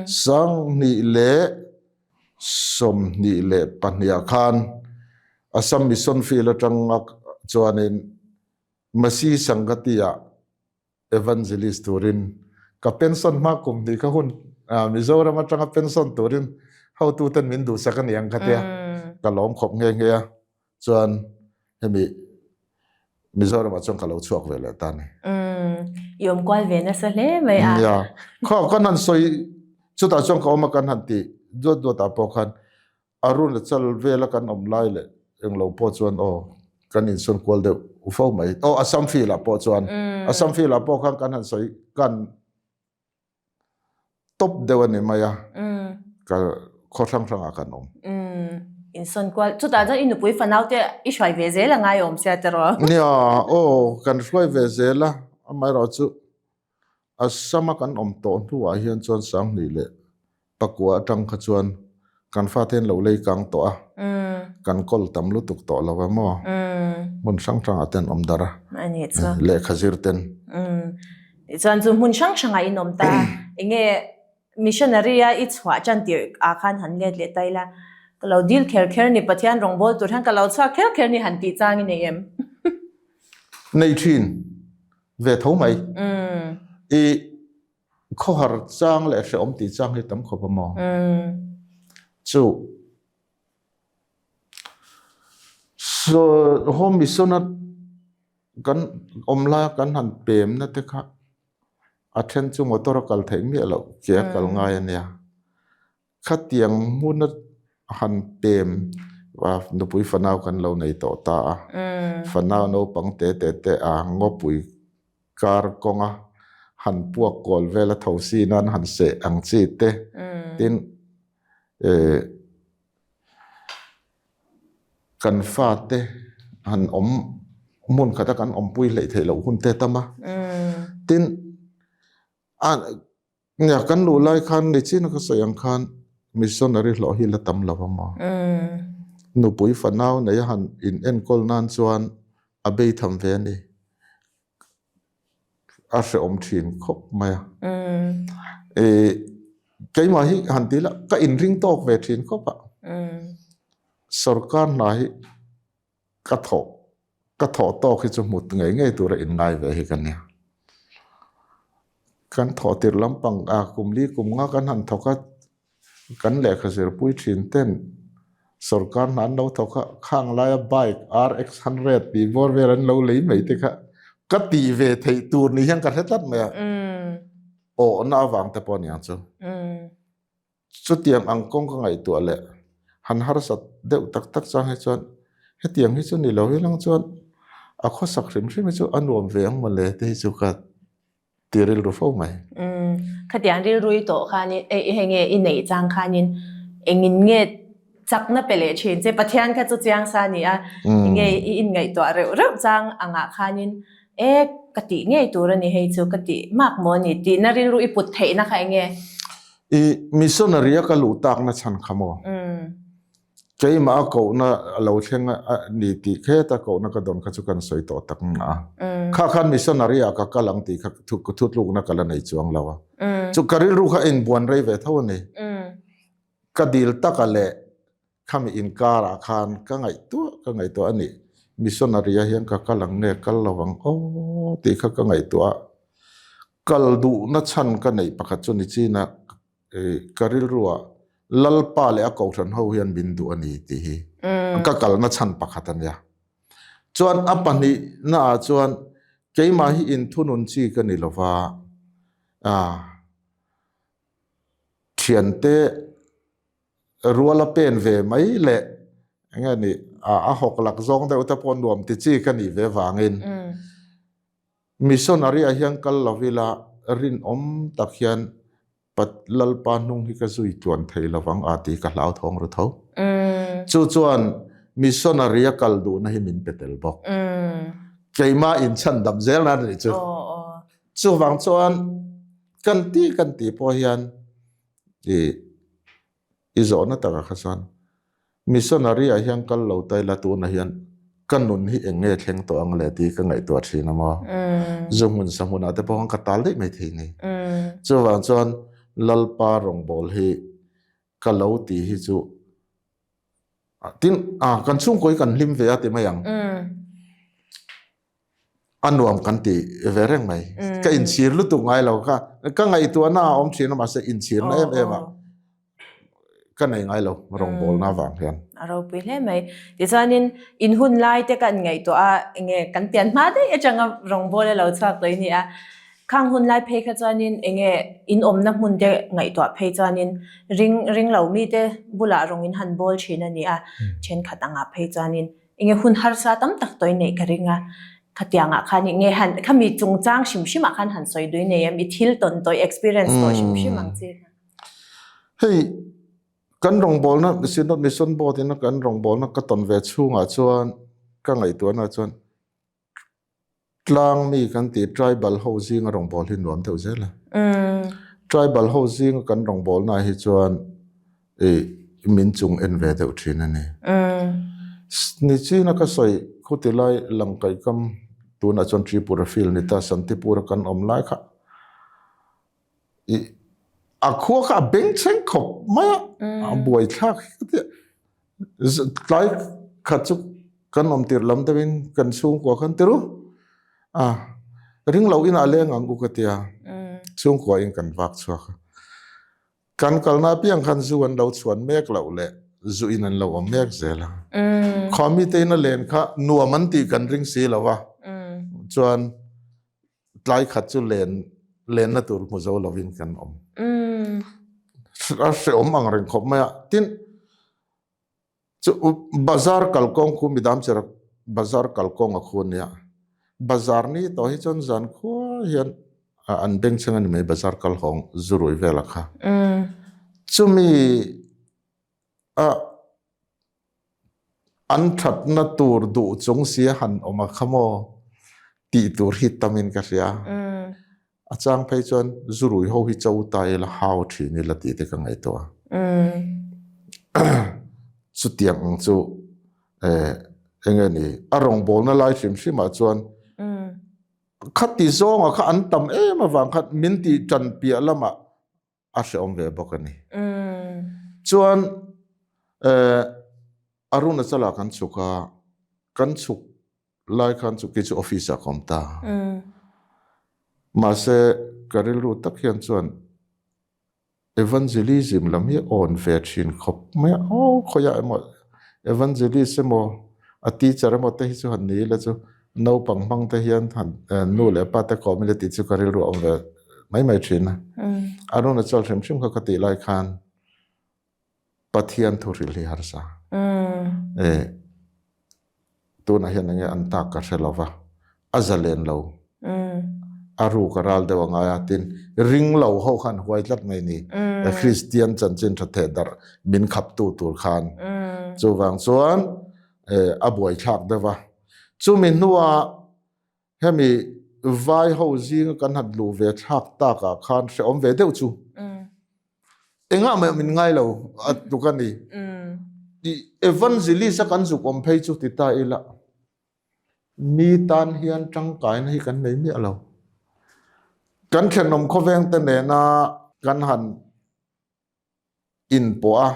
2022 ah khan Assam Mission Field atanga chuanin Masi Sangati ah Evangelist turin ka pension hma kum hnih kha hun Mizoram atanga pension turin hotuten min duhsak a ni ang kha tia ka lawm khawp nghe nghe a. Chuan hemi Mizoramah chuan ka lo chhuak ve leh ta ni. I awm kual ve nasa hle mai a. Nia. Khaw kan han sawi chutah chuan ka awm a kan han tih duat duat ah pawh khan Arunachal vela kan awm lai leh englo pawh chuan aw kan insawn kual deuh fo mai. Aw Assam field ah pawh chuan Assam field ah pawh khan kan han sawi kan top deuh a ni mai a. Ka. khaw hrang hrangah kan awm. Umm, insawn kual. Chutah chuan i nupui fanau te i hruai ve zel a ngai awm sia tiraw? Nia, aw, kan hruai ve zel a, amaherawhchu Assam-a kan awm tawh hnuah hian chuan Sanghnih leh Pakua atang kha chuan kan fate an lo lei kang tawh a, kan kawl tam lutuk tawh lo em aw? Hmun hrang hrangah te an awm darh a, lehkha zir ten. Tichuan chu hmun hrang hrangah in awm ta a, enge missionary-a i chhuah tan tirh ah khan han let leh ta ila, ka lo dil kher kher ni Pathian rawngbawl tur hian ka lo chhuak kher kher ni han tih chang i nei em? Nei thin ve tho mai. I khawhar chang leh hrehawm tih chang hi tam khawp a maw? Chu Home Mission-a kan awm laia kan han pemna te kha a then chu motor a kal theih miah loh ke a kal ngai a nia. Khatiang hmuna han pem nupui fanau kan lo nei tawh ta a, fanau naupang te te te a ngawpui kar kawnga han puak kual vel a tho si nan han seh ang chi te, tin kan fate han awm hmun khata kan awmpui hleih theih loh hun te tam a, tin a Nia, kan luh lai khan nichin a ka sawi ang khan missionary hlawh hi la tam lo a maw? Nupui fanau nei a han in enkawl nan chuan a bei tham ve a ni. A hrehawm thin khawp mai a. I keimah hi han ti ila ka inring tawk ve thin khawp a. Sorkar hna hi Ka thawh ka thawh tawk hi chu hmut ngei ngei tura inngai ve hi ka nia. Kan thawh tirh lampang a kum li kum nga kan han thawk a, kan lehkha zirpui thin ten sorkar hna an lo thawk a, khang laia bike RX 100 tih bawr vel an lo lei mai te kha ka tih ve theih tur ni hian ka hre tlat mai a, awhna avang te pawh a niang chu. Chutiang ang kawng ka ngaihtuah leh han harsat deuh tak tak chang hi chuan hetiang hi chu ni lo hi lang chuan a khawsak hrim hrim hi chu a nuam ve ang mawle te hi chu ka ti rilru fo mai. Umm, khatiang rilru i tawh khanin eh hei nge i neih chang khanin engin nge chakna pe leh thin che Pathian kha chu chiang sa a ni a, enge i inngaihtuah reuh reuh chang angah khanin e ka tih ngei tur a ni hei chu ka tih mak maw a ni tihna rilru i put theihna kha enge? I missionary a ka luh takna chhan kha maw? Keimah a kohna a lo thleng a ni tih kheta kohna ka dawn kha chu kan sawi tawh tak na a. Kha khan missionary ah ka kal ang tih kha thutlukna ka la nei chuang lo a. Chu ka rilru kha inbuan rei ve tho a ni. Ka dil taka leh khami inkarah khan ka ngaihtuah ka ngaihtuah a ni. Missionary-ah hian ka kal ang nge kal lo ang aw tih kha ka ngaihtuah a. Kal duhna chhan ka neih pakhat chu ni chin a, ka rilruah Lalpa leh a kohhran ho hian min duh a ni tih hi ka kalna chhan pakhat a nia. Chuan a pahnihnaah chuan keimah hi inthunun chi ka ni lo va, Thiante ruala pen ve mai leh enge ni a hawk lak zawng deuh te pawh nuam ti chi ka nih ve vangin missionary ah hian kal lo ila rinawm tak hian Lalpa hnung hi ka zui tluan thei lovang a tih ka hlauthawng ru tho. Chu chuan missionary a kal duhna hi min pe tel bawk. Keimah inchhan dam zel nan a nih chu. Chuvang chuan Kan ti kan tih pawh hian i i zawhna takah kha chuan missionary ah hian kal lo ta ila tunah hian ka nun hi eng nge thleng tawh ang le tih ka ngaihtuah thin a maw. Zu hmun sa hmunah te pawh khan ka tal daih mai thei ni. Chuvang chuan Lalpa rawngbâwl hi ka lo tih hi chu Tin, a kan chhungkaw hi kan hlim ve a ti mai ang. A nuam kan ti ve reng mai. Ka inchhir lutuk ngai lo kha. Ka ngaihtuahna a awm thin a mahse inchhirna em em a ka nei ngai lo rawngbawlna avang hian. A ropui hle mai. Tichuanin in hun lai te kan ngaihtuah a enge kan pian hma daih atanga rawngbawl a lo chhuak tawh i ni a. Khang hun lai phei kha chuanin enge in awmna hmun te ngaihtuah phei chuanin ring ring lo mite bulah rawng in han bawl thin a ni a, thenkhat angah phei chuanin enge hun harsa tam tak tawih neih ka ring a, khatiangah khan enge han khami chungchang hrim hrimah khan han sawi dui nei em i thil tawn tawih experience tawh hrim hrim ang chi kha. Hei. Kan rawngbawlna Synod Mission Board ina kan rawngbawlna ka tawn ve chhungah chuan ka ngaihtuahna chuan tlang mi kan tih tribal ho zinga rawngbâwl hi nuam deuh zel a. Tribal ho zinga kan rawngbâwlna hi chuan ih min chung en ve deuh thin a ni. Nichina ka sawi khuti lai Langkaihkam tunah chuan Tripura field ni ta Santipura kan awm lai kha ih a khua kha a bengchheng khawp mai a, a buaithlak hi ka ti a. Tlai khat chu kan awm tirh lam deuhin kan chhungkua khan ti ru a ring lo inah leng ang u ka tia chhungkua in kan vak chhuak a kan kalna apiang khan zu an lo chhuan mek loh leh zu in an lo awm mek zel a khawmi te in a len kha nuam an tih kan ring si lo a chuan tlai khat chu len lenna tur hmu zo lovin kan awm. A hreawm ang reng khawp mai a. Tin, chu bazar kalkawng khu midam chera bazar kalkawng a khu ania. Bazar ni tawh hi chuan zan khua hian an bengchheng a ni mai bazar kal hawng zurui vela kha. Chumi a An thatna tur duh chung si a han awm a kha maw tih tur hi tamin ka hria. A chang phei chuan zurui ho hi cho ta ila hau thin ila tih te ka ngaihtuah a. Chutiang ang chu eng nge ni a rawngbawlna lai hrim hrimah chuan khati zawnga kha an tam em avang khan min tih tan piah lamah a hrehawm ve bawk a ni. Chuan Arunachala kan chhuk a, kan chhuk lai khan chu kei chu office ah ka awm ta. Mahse ka rilru tak hian chuan evangelism lam hi a awn ve thin khawp mai a, aw khawiah emaw evangelist emaw a teacher emaw te hi chu han ni ila chu naupang hmang te hian han nu leh pa te kawm ila tih chu ka rilru a awm ve mai mai thin a. Arunachal hrim hrim kha ka tih lai khan Pathian thu hrilh hi harsa. E tunah hian enge an tak ka hre lo va, a zalen lo. A ruk a ral deuh a ngai a, tin ring lo ho khan huai tlat mai ni. Kristian chanchin tha theh darh min khaptu tur khan. Chuvang chuan a buaithlak deuh va. Chumi hnuah hemi vai ho zinga kan han luh ve thlak takah khan hrehawm ve deuh chu. Engah mah min ngai lo a tluk a ni. Evangelist a kan zuk awm phei chu ti ta ila. Mi tan hian tangkaina hi kan nei miah lo. Kan thenawm khawveng te nena kan han inpawh a,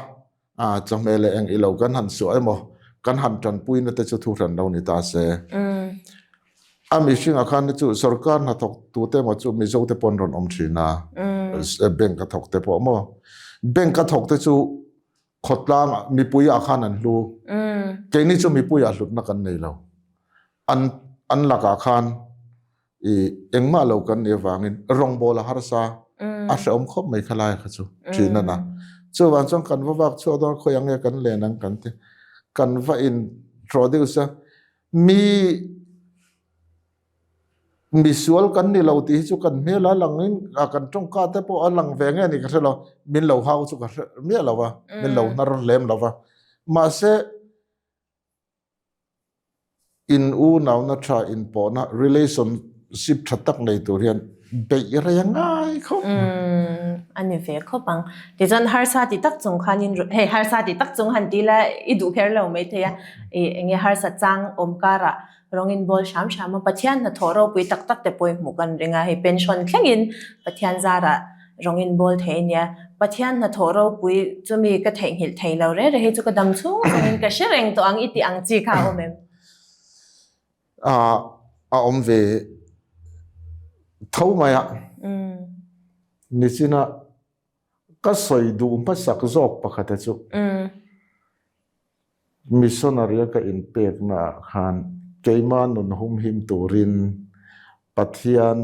a chawhmeh leh eng ilo kan han suah emaw, kan han tanpuina te chu thu hran lo ni ta se. A mihringah khan chu sorkar hnathawk tute emaw chu Mizo te pawh an rawn awm thin a, bank a thawk te pawh maw. Bank a thawk te chu khawtlang mipui ah khan an hlu. Keini chu mipui ah hlutna kan nei lo. An an lakah khan i engmah lo kan nih avangin rawngbawl a harsa a hrehawm khawp mai kha lai kha chu thin a na. Chuvang chuan kan va vak chhuak dawn khawi ang nge kan len ang kan ti. Kan va introduce a mi Misual kan ni lo tih hi chu kan hmel a lang in a kan tawngka te pawh a lang ve nge ni ka hre lo, min lo hau chu ka hre miah lo va, min lo hnar lem lo va. Mahse in unauna tha inpawhna relationship tha tak nei tur hian beih rei a ngai khawp mai. Umm a ni ve khawp ang. Tichuan harsa ti tak chung khanin hei harsa ti tak chung han ti la i duh kher lo maithei a, ih enge harsa chang awm karah Rawngin bawl hram hram a, Pathian hnathawh ropui tak tak te pawh hmuh kan ring a, hei pension thlengin Pathian zarah rawngin bawl thei a nia. Pathian hnathawh ropui chumi ka theihnghilh thei lo reng reng hei chu ka dam chhung chungin ka hre reng tawh ang i tih ang chi kha a awm em? A awm ve tho mai a, nichina Ka sawi duh hmasak zawk pakhata chu missionary a ka inpekna ah khan keima nun humhim turin Pathian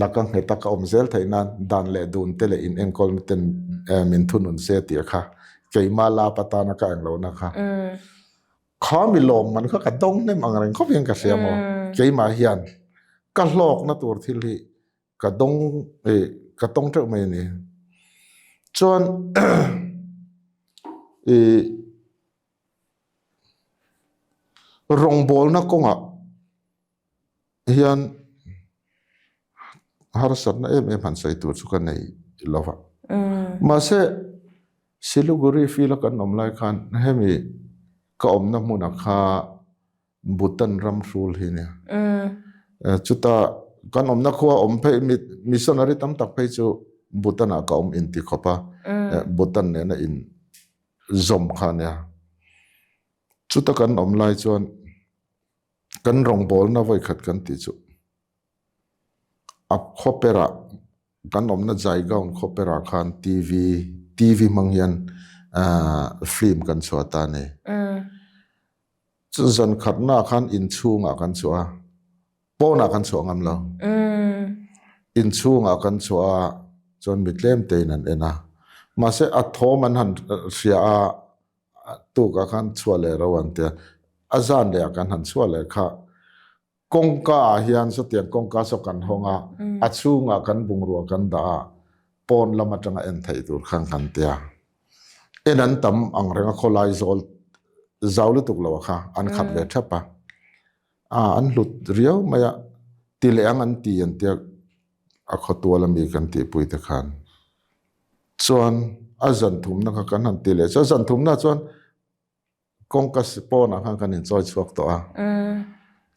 laka ngheta ka awm zel theih nan dan leh dun te leh in enkawlna ten min thunun se tih kha keima lap atana ka englohna kha kha mi lawmman kha ka dawng hnem ang reng khawp hian ka hria maw keimah hian ka hlawkna tur thil hi ka dawng eh ka tawng teuh mai a ni. Chuan. I rawngbawlna kawngah hian harsatna em em han sawi tur chu ka nei lo va. Mahse, Siliguri field a kan awm lai khan hemi ka awmna hmuna kha Bhutan ram hrul hi nia. Chuta kan awmna khua awm phei missionary tam tak phei chu Bhutan ah ka awm inti khawp a, Bhutan nena in zawm kha nia. Chuta kan awm lai chuan kan rawngbawlna vawikhat kan tih chu a khawperah kan awmna Jaigaon khawperah khan TV TV hmang hian film kan chhuah ta a ni. Chu zan khatna khan inchhungah kan chhuah a, pawnah kan chhuah ngam lo. Inchhungah kan chhuah a, chuan mi tlem tein an en a. Mahse a thawm an han hria a, tukah khan chhuah leh ro an ti a. A zan leh ah kan han chhuah leh kha Kawngka ah hian sawtiang kawngka saw kan hawng a, a chhungah kan bungrua kan dah a, pawn lam atanga en theih tur khan kan ti a. En an tam ang reng a khawlai zawl zau lutuk lo a kha an khat ve thap a. A an hlut riau mai a, ti leh ang an ti an tia a khawtual ami kan tihpui te khan. Chuan a zan thumna kha kan han ti leh chu a zan thumna chuan kawngka pawnah khan kan inchawi chhuak tawh a.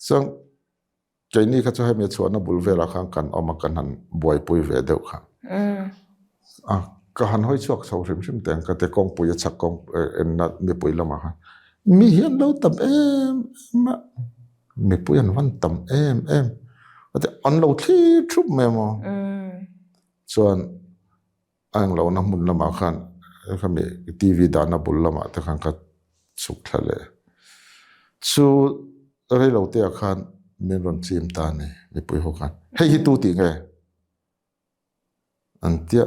Chuan keini kha chu hemi a chhuahna bul velah khan kan awm a, kan han buaipui ve deuh kha. A ka han hawi chhuak chho hrim hrim teh ang ka ti kawngpui a chhak kawng enna mipui lamah khan mi hi an lo tam em em a, mipui an van tam em em a ti an lo thlir thup mai maw. Chuan A englohna hmun lamah khan khami TV dahna bul lamah te khan ka chhuk thla leh. Chu reilo te ah khan min rawn chim ta a ni mipui ho khan. Hei hi tu tih nge? An tia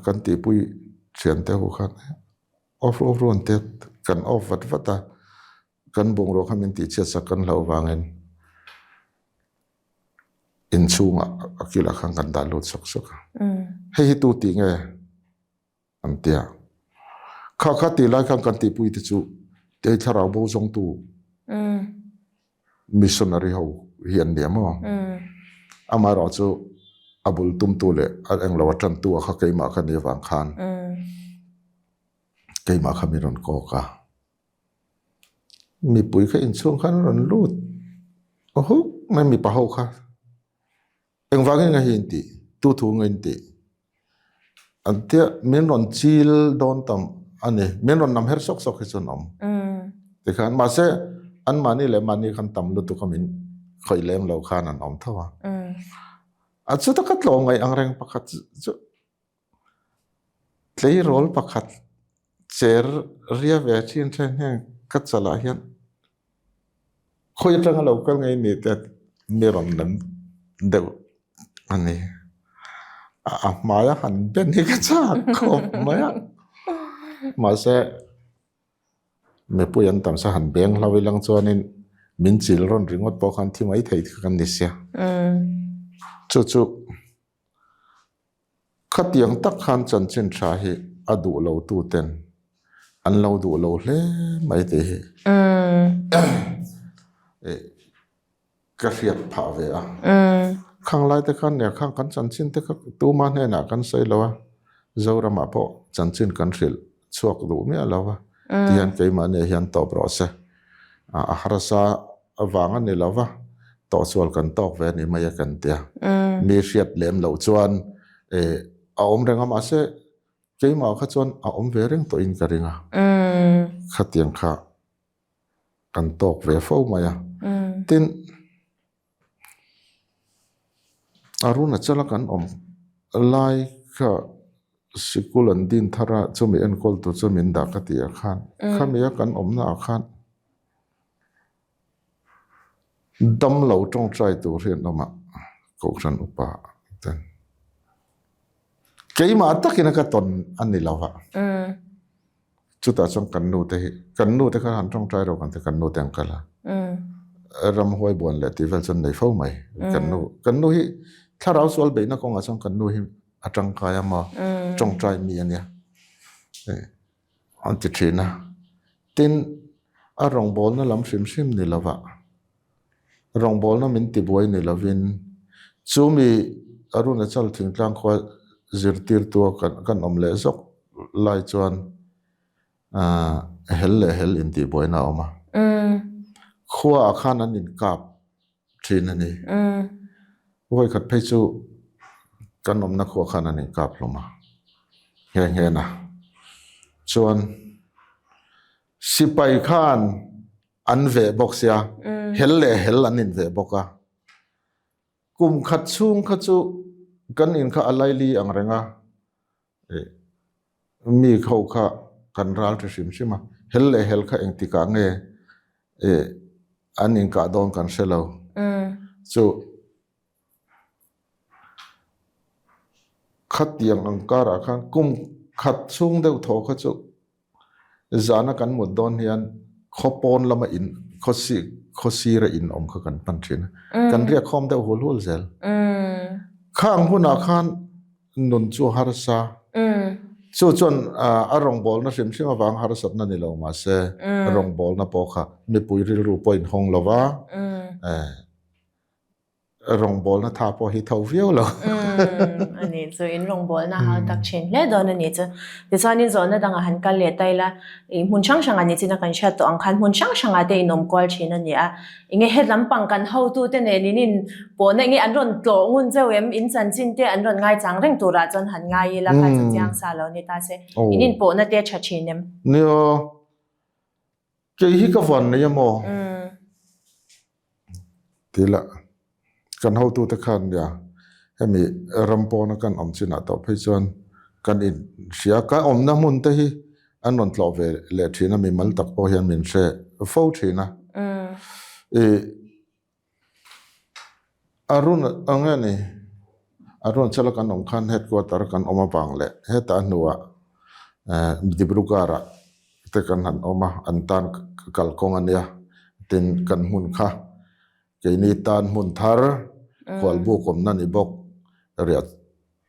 kan tihpui thian te ho khan off ru off ru an tia kan off vat vat a, kan bungrua kha min tihchhiat sak kan hlauh vangin. Inchhungah a kilah khan kan dah lut sawk sawk a. Hei hi tu tih nge an ti a. Kha kha tih lai khan kan tihpui te chu kei thlarau bo zawngtu missionary ho hi an ni a maw. Amaherawh chu a bul tumtu leh a englo a tantu a kha keimah ka nih avang khan keimah kha min rawn kawk a. Mipui kha inchhung khan a rawn lut huk mai mipa ho kha engvangin nge hi in tih tu thu nge in tih an tia min rawn chil dawn tam a ni min rawn nam her sawk sawk hi chuan a awm tikhan mahse an mahni leh mahni khan tam lutuk a min khawih lem lo khan an awm tho a a chuta ka tlawm ngaih ang reng pakhat chu. Tleirawl pakhat cher ria ve thin then hian ka chalah hian khawi atanga lo kal ngei ni te mi rawn lam deuh a ni. A hmaia han ben hi ka chak khawp mai a. Mahse mipui an tam sa han beng hlo ilang chuanin min chil rawn ringawt pawh khan thi mai thei kha kan ni sia. Chu chu. Khatiang tak khan chanchin tha hi a duh lo tu ten an lo duh lo hle mai tih hi ka hriat phah ve a. Khang lai te khan nia khang kan chanchin te kha tuma hnenah kan sawi lo a, Zoramah pawh chanchin kan hrilh chhuak duh miah lo a, tihian keimahni hian tawp rawh se. A harsa avang a ni lo va, tawhsual kan tawk ve a ni mai a kan ti a. Mi hriat lem loh chuan a awm reng a, mahse keimah kha chuan a awm ve reng tawhin ka ring a. Khatiang kha kan tawk ve fo mai a. Tin, Arunachala kan awm lai kha sikul an din thar a, chumi enkawl tur chu min dah ka ti ah khan, khami a kan awmna ah khan damlo tawngtai tur hi an awm a, Kohhran upa ten. Keimah takin a ka tawn a ni lo va. Chutah chuan kan nu te hi, kan nu te kha han tawngtai rawh kan ti, kan nu te an kal a. Ramhuai buan leh tih vel chuan nei fo mai. Kan nu, kan nu hi thlarau sual beihna kawngah chuan kan nu hi a tangkai a maw, tawngtai mi a nia. An ti thin a. Tin, a rawngbawlna lam hrim hrim ni lova, rawngbawlna min tibuai ni lovin, chumi Arunachal thingtlang khua zirtirtua kan kan awm leh zawk lai chuan hel leh hel intihbuaina a awm a. Khuaah khan an inkap thin a ni. Vawikhat phei chu kan awmna khuah khan an inkap hlawm a, nghe nghe na. Chuan sipai khan an veh bawk sia, hel leh hel an inveh bawk a. Kum khat chhung kha chu kan in kha a laili ang reng a, Mi kho kha kan ral ṭha hrim hrim a, hel leh hel kha engtikah nge an inkah dawn kan hre lo. Chu khatiang ang karah khan kum khat chhung deuh thaw kha chu Zana kan mut dawn hian khaw pawn lama in khaw si khaw sira in awm kha kan hman thin a, kan riak khawm deuh hul hul zel. Khang hunah khan nun chu a harsa. Chu chuan a rawngbawlna hrim hrim avang harsatna ni lo mahse rawngbawlna pawh kha mipui rilru pawh inhawng lo va, Rawngbawlna tha pawh hi tho viau lo. A nih chu, in rawngbawlna hau tak thin hle dawn a nih chu. Tichuanin zawhna dangah han kal leh ta ila, i hmun hrang hrangah nichina kan hriat tawh ang khan hmun hrang hrangah te in awm kual thin a ni a. Enge he lampang kan hotute nen in in pawhna enge an rawn tlawh ngun chauh em? In chanchin te an rawn ngaichang reng turah chuan han ngai ila kha chu chiang sa lo ni ta se. In in pawhna te tha thin em? Nia, kei hi ka van nei emaw? Tila kan hotute khan nia hemi ram pawna kan awm chinah tawh phei chuan kan inhria ka awmna hmun te hi an rawn tlawh ve leh thin a mimal tak pawh hian min hre fo thin a ih Arun ang nge ni Arunachala kan awm khan headquarter kan awm avang leh hetah hnuah Dibrugarh ah te kan han awm a, an tan kalkawng a nia, tin kan hmun kha keini tan hmun thar khualbuk awmna ni bawk riah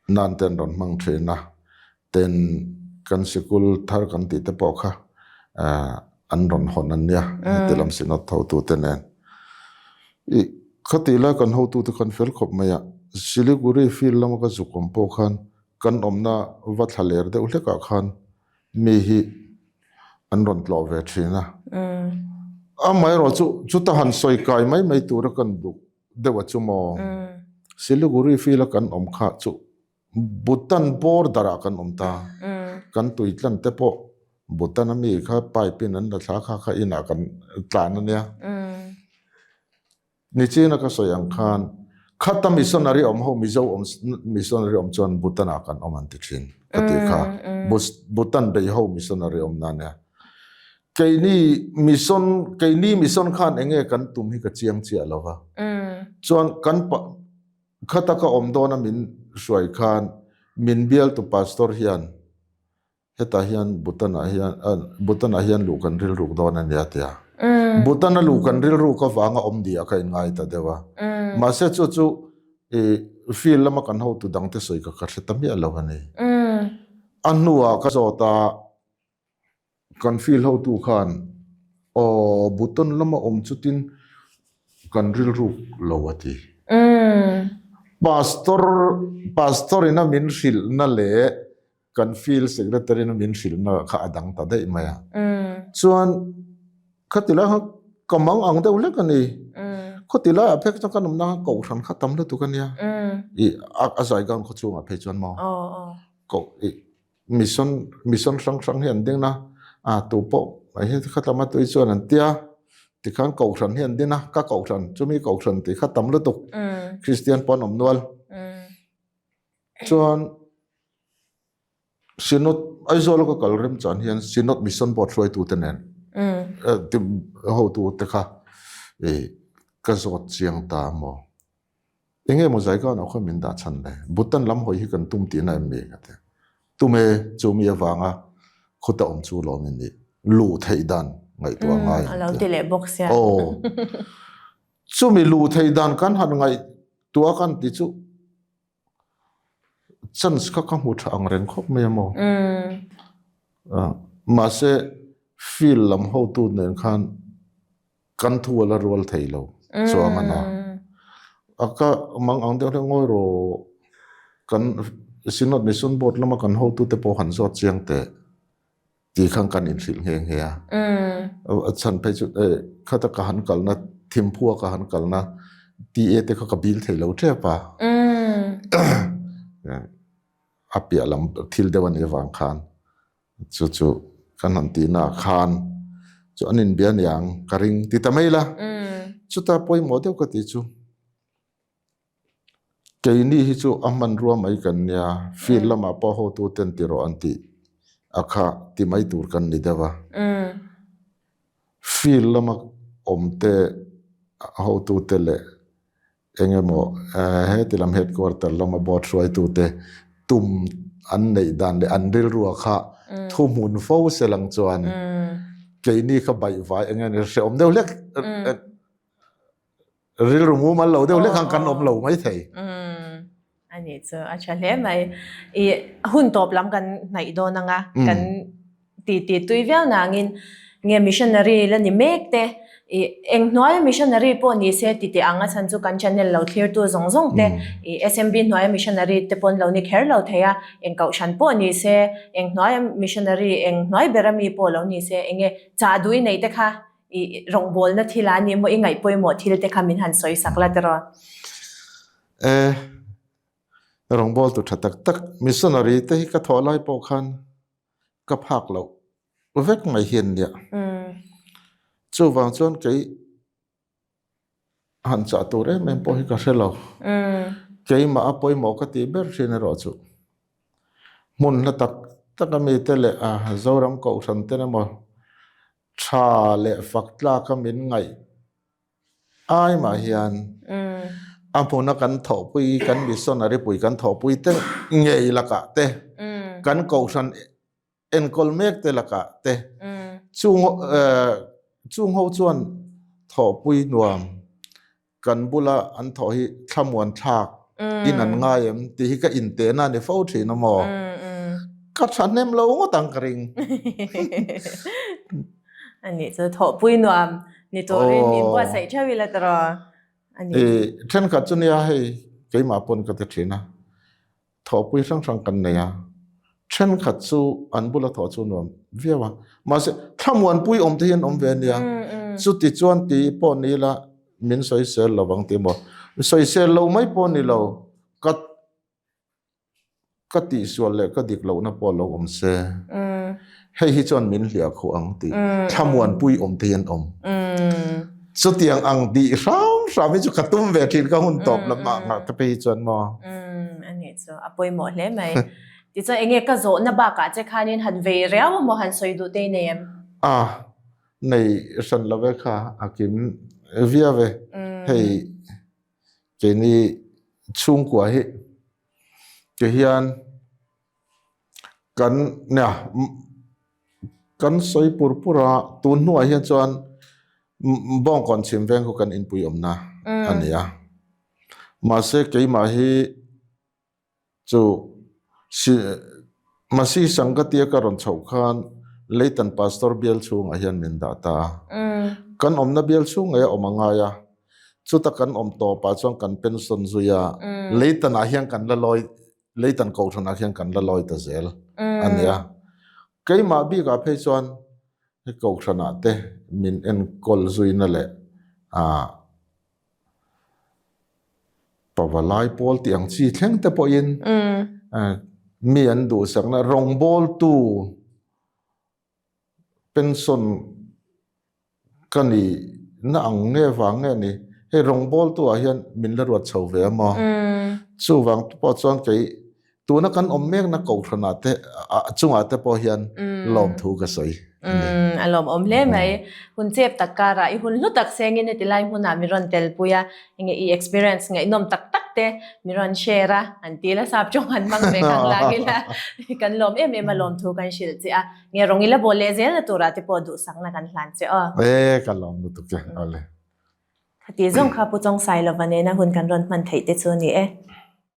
nan te an rawn hmang thin a, tin kan sikul thar kan tih te pawh kha an rawn hawn a nia heti lam synod hotute nen. Ih khati lai kan hotute khan fel khawp mai a, Siliguri field lama ka zuk awm pawh khan kan awmna va thla ler deuh hlekah khan mi hi an rawn tlawh ve thin a. Amaherawh chu chuta han sawi kai mai mai tura kan duh deuh a chu maw? Siliguri field a kan awm kha chu Bhutan border ah kan awm ta. Kan tui tlan te pawh Bhutan a mi kha pipe in an la thla kha kha inah kan tlan a nia. Nichina ka sawi ang khan khata missionary awm ho Mizo awm missionary awm chuan Bhutan ah kan awm an ti thin ka tih kha. Bhutan bei ho missionary awm na nia. Keini mission keini mission khan enge kan tum hi ka chiang chiah lo va. Chuan kan Khata ka awm dawna min hruai khan min bialtu pastor hian hetah hian Bhutan-ah hian Bhutan-ah hian luh kan rilruk dawn a nia tia. Bhutan-a luh kan rilruk avanga awm diah ka inngai ta deuh a. Mahse chu chu field lama kan hotu dangte sawi ka ka hre ta miah lo a ni. A hnuah ka zawt a. Kan field hotu khan aw Bhutan lama awm chutin kan rilruk lo a ti. Pastor Pastor ina min hrilhna leh kan field secretary ina min hrilhna kha a dang ta daih mai a. Chuan khati lai kha ka mang ang deuh hlek a ni. Khawti laiah phek chuan kan awmna kohhran kha tam lutuk a nia. Ih a zaigang khaw chhungah phei chuan maw koh ih Mission mission hrang hrang hi an ding a, a tu pawh mai hi kha tlama tui chuan an tia tikhan kohhran hi an din a, ka kohhran chumi kohhran tih kha tam lutuk Kristian pawh an awm nual. Chuan Synod Aizawl a ka kal rem chan hian Synod Mission Board hruaitute nen hotute kha ka zawt chiang ta maw. Enge maw Zaigaon ah khawn min dah chhan le? Bhutan lam hawi hi kan tum tihna em mi? Ka ti. Tum e, chu mi avanga khuta awm chu lawm in nih luh theih dan ngaihtuah ngai ang ti. A lo ti leh bawk sia. Aw. Chumi luh theih dan kan han ngaihtuah kan ti chu chance kha ka hmu tha ang reng khawp mai a maw? Mahse field lam hotu nen khan kan thu a la rual thei lo chuang a na. A ka mang ang deuh hlek ngawi rawh kan Synod Mission Board lama kan hotute pawh han zawt chiang teh tih khan kan inhrilh nghe nghe a. A chhan phei chu khata ka han kalna Thimphu a ka han kalna TA te kha ka bil thei lo tep a. A piah lam thil deuh a nih avang khan chu chu kan han tihna ah khan chu an inbia aniang ka ring ti ta mai la. Chuta pawimawh deuh ka tih chu Keini hi chu a hmanrua mai kan nia, field lamah pawh hotu ten ti rawh an tih a kha ti mai tur kan ni deuh a. Field lama awm te hotu te leh eng emaw heti lam headquarter lama board hruaitu te tum an neih dan leh an rilrua kha thuhmun fo se lang chuan keini kha baihvai eng nge hrehawm deuh hlek Rilru mumal lo deuh hlek ang kan awm lo mai thei. A nih chu a tha hle mai. I hun tawp lam kan hnaih dawn anga kan ti ti tui viau nangin nge missionary la ni mek te i eng hnuaia missionary pawh ni se ti teh ang a chhan chu kan channel lo thlirtu zawng zawng te i SMB hnuaia missionary te pawn lo ni kher lo thei a, eng kohhran pawh ni se eng hnuaia missionary eng hnuai bera mi pawh lo ni se enge chah duh i neih te kha I rawngbawlna thil a ni maw i ngaih pawimawh thil te kha min han sawi sak la tiraw? E, rawngbawltu tha tak tak missionary te hi ka thawh lai pawh khan ka phak loh vek mai hi an nia. Chuvang chuan kei han chah tur em em pawh hi ka hre lo. Keimah a pawimawh ka tih ber thin erawh chu hmun hla tak tak a mite leh a Zoram Kohhran ten emaw tha leh fak tlak a min ngaih ai mah hian a hmuna kan thawhpui kan missionary pui kan thawhpui te ngei lakah te kan kohhran enkawl mek te lakah te chung chung ho chuan thawhpui nuam kan bula an thawh hi thlamuan thlak in an ngai em tih hi ka intehna a ni fo thin a maw? Ka thahnem lo ngawt ang ka ring. A nih chu thawhpui nuam ni turin min buatsaih theuh ila tiraw? A ni. Thenkhat chu nia hei keimah pawn ka ti thin a. Thawhpui hrang hrang kan nei a, thenkhat chu an bula thawh chu nuam viau a, mahse thlamuanpui awm te hi an awm ve ania, chuti chuan ti pawh ni ila min sawisel lo ang ti maw, sawisel lo mai pawh ni lo, ka ka tihsual leh ka dik lohna pawh lo awm se, hei hi chuan min hliah khuh ang tih thlamuanpui awm te hi an awm. Chutiang ang tih hram hram hi chu ka tum ve thin ka hun tawp lamah ngah te phei hi chuan maw. A nih chu a pawimawh hle mai. Tichuan enge ka zawhna bakah che khanin han vei riau emaw han sawi duh te i nei em? A, nei hran lo ve kha a kim viau e. Hei keini chhungkua hi ti hian Kan nia kan sawi pur pur a, tun hnuah hian chuan Bawngkawn chhim veng khu kan inpui awmna a ni a. Mahse keimah hi chu Masi Sangkatia ka rawn chhoh khan Leitan Pastor bial chhungah hian min dah ta a. Kan awmna bial chhung ngei a awm a ngai a, chuta kan awm tawpah chuan kan pension zui a, Leitanah hian kan la lawi Leitan Kohhranah hian kan la lawi ta zel a nia. Keimah bikah phei chuan he Kohhranah te min enkawl zuina leh ah pavalai pawl tih ang chi thleng te pawhin mi an duhsakna rawngbawltu Pension ka ni na ang nge vang nge ni, hei rawngbawltu ah hian min la ruat chho ve a maw? Chuvang te pawh chuan kei tuna kan awm mekna kohhran ah te chungah te pawh hian lawmthu ka sawi a ni. A lawmawm hle mai. Hun chep tak karah i hun hlu tak sengin heti lai hmunah mi rawn telpui a, enge i experience ngaihnawm tak tak te mi rawn share a, an ti la sap tawng han hmang ve khang lak ila kan lawm em em a lawmthu kan hrilh che a. Nge rawng ila bawl leh zel na turah te pawh duhsakna kan hlan che aw. E ka lawm lutuk e, awle. Khati zawng kha Pu Chawngsailova nena hun kan rawn hman theih te chu a ni e.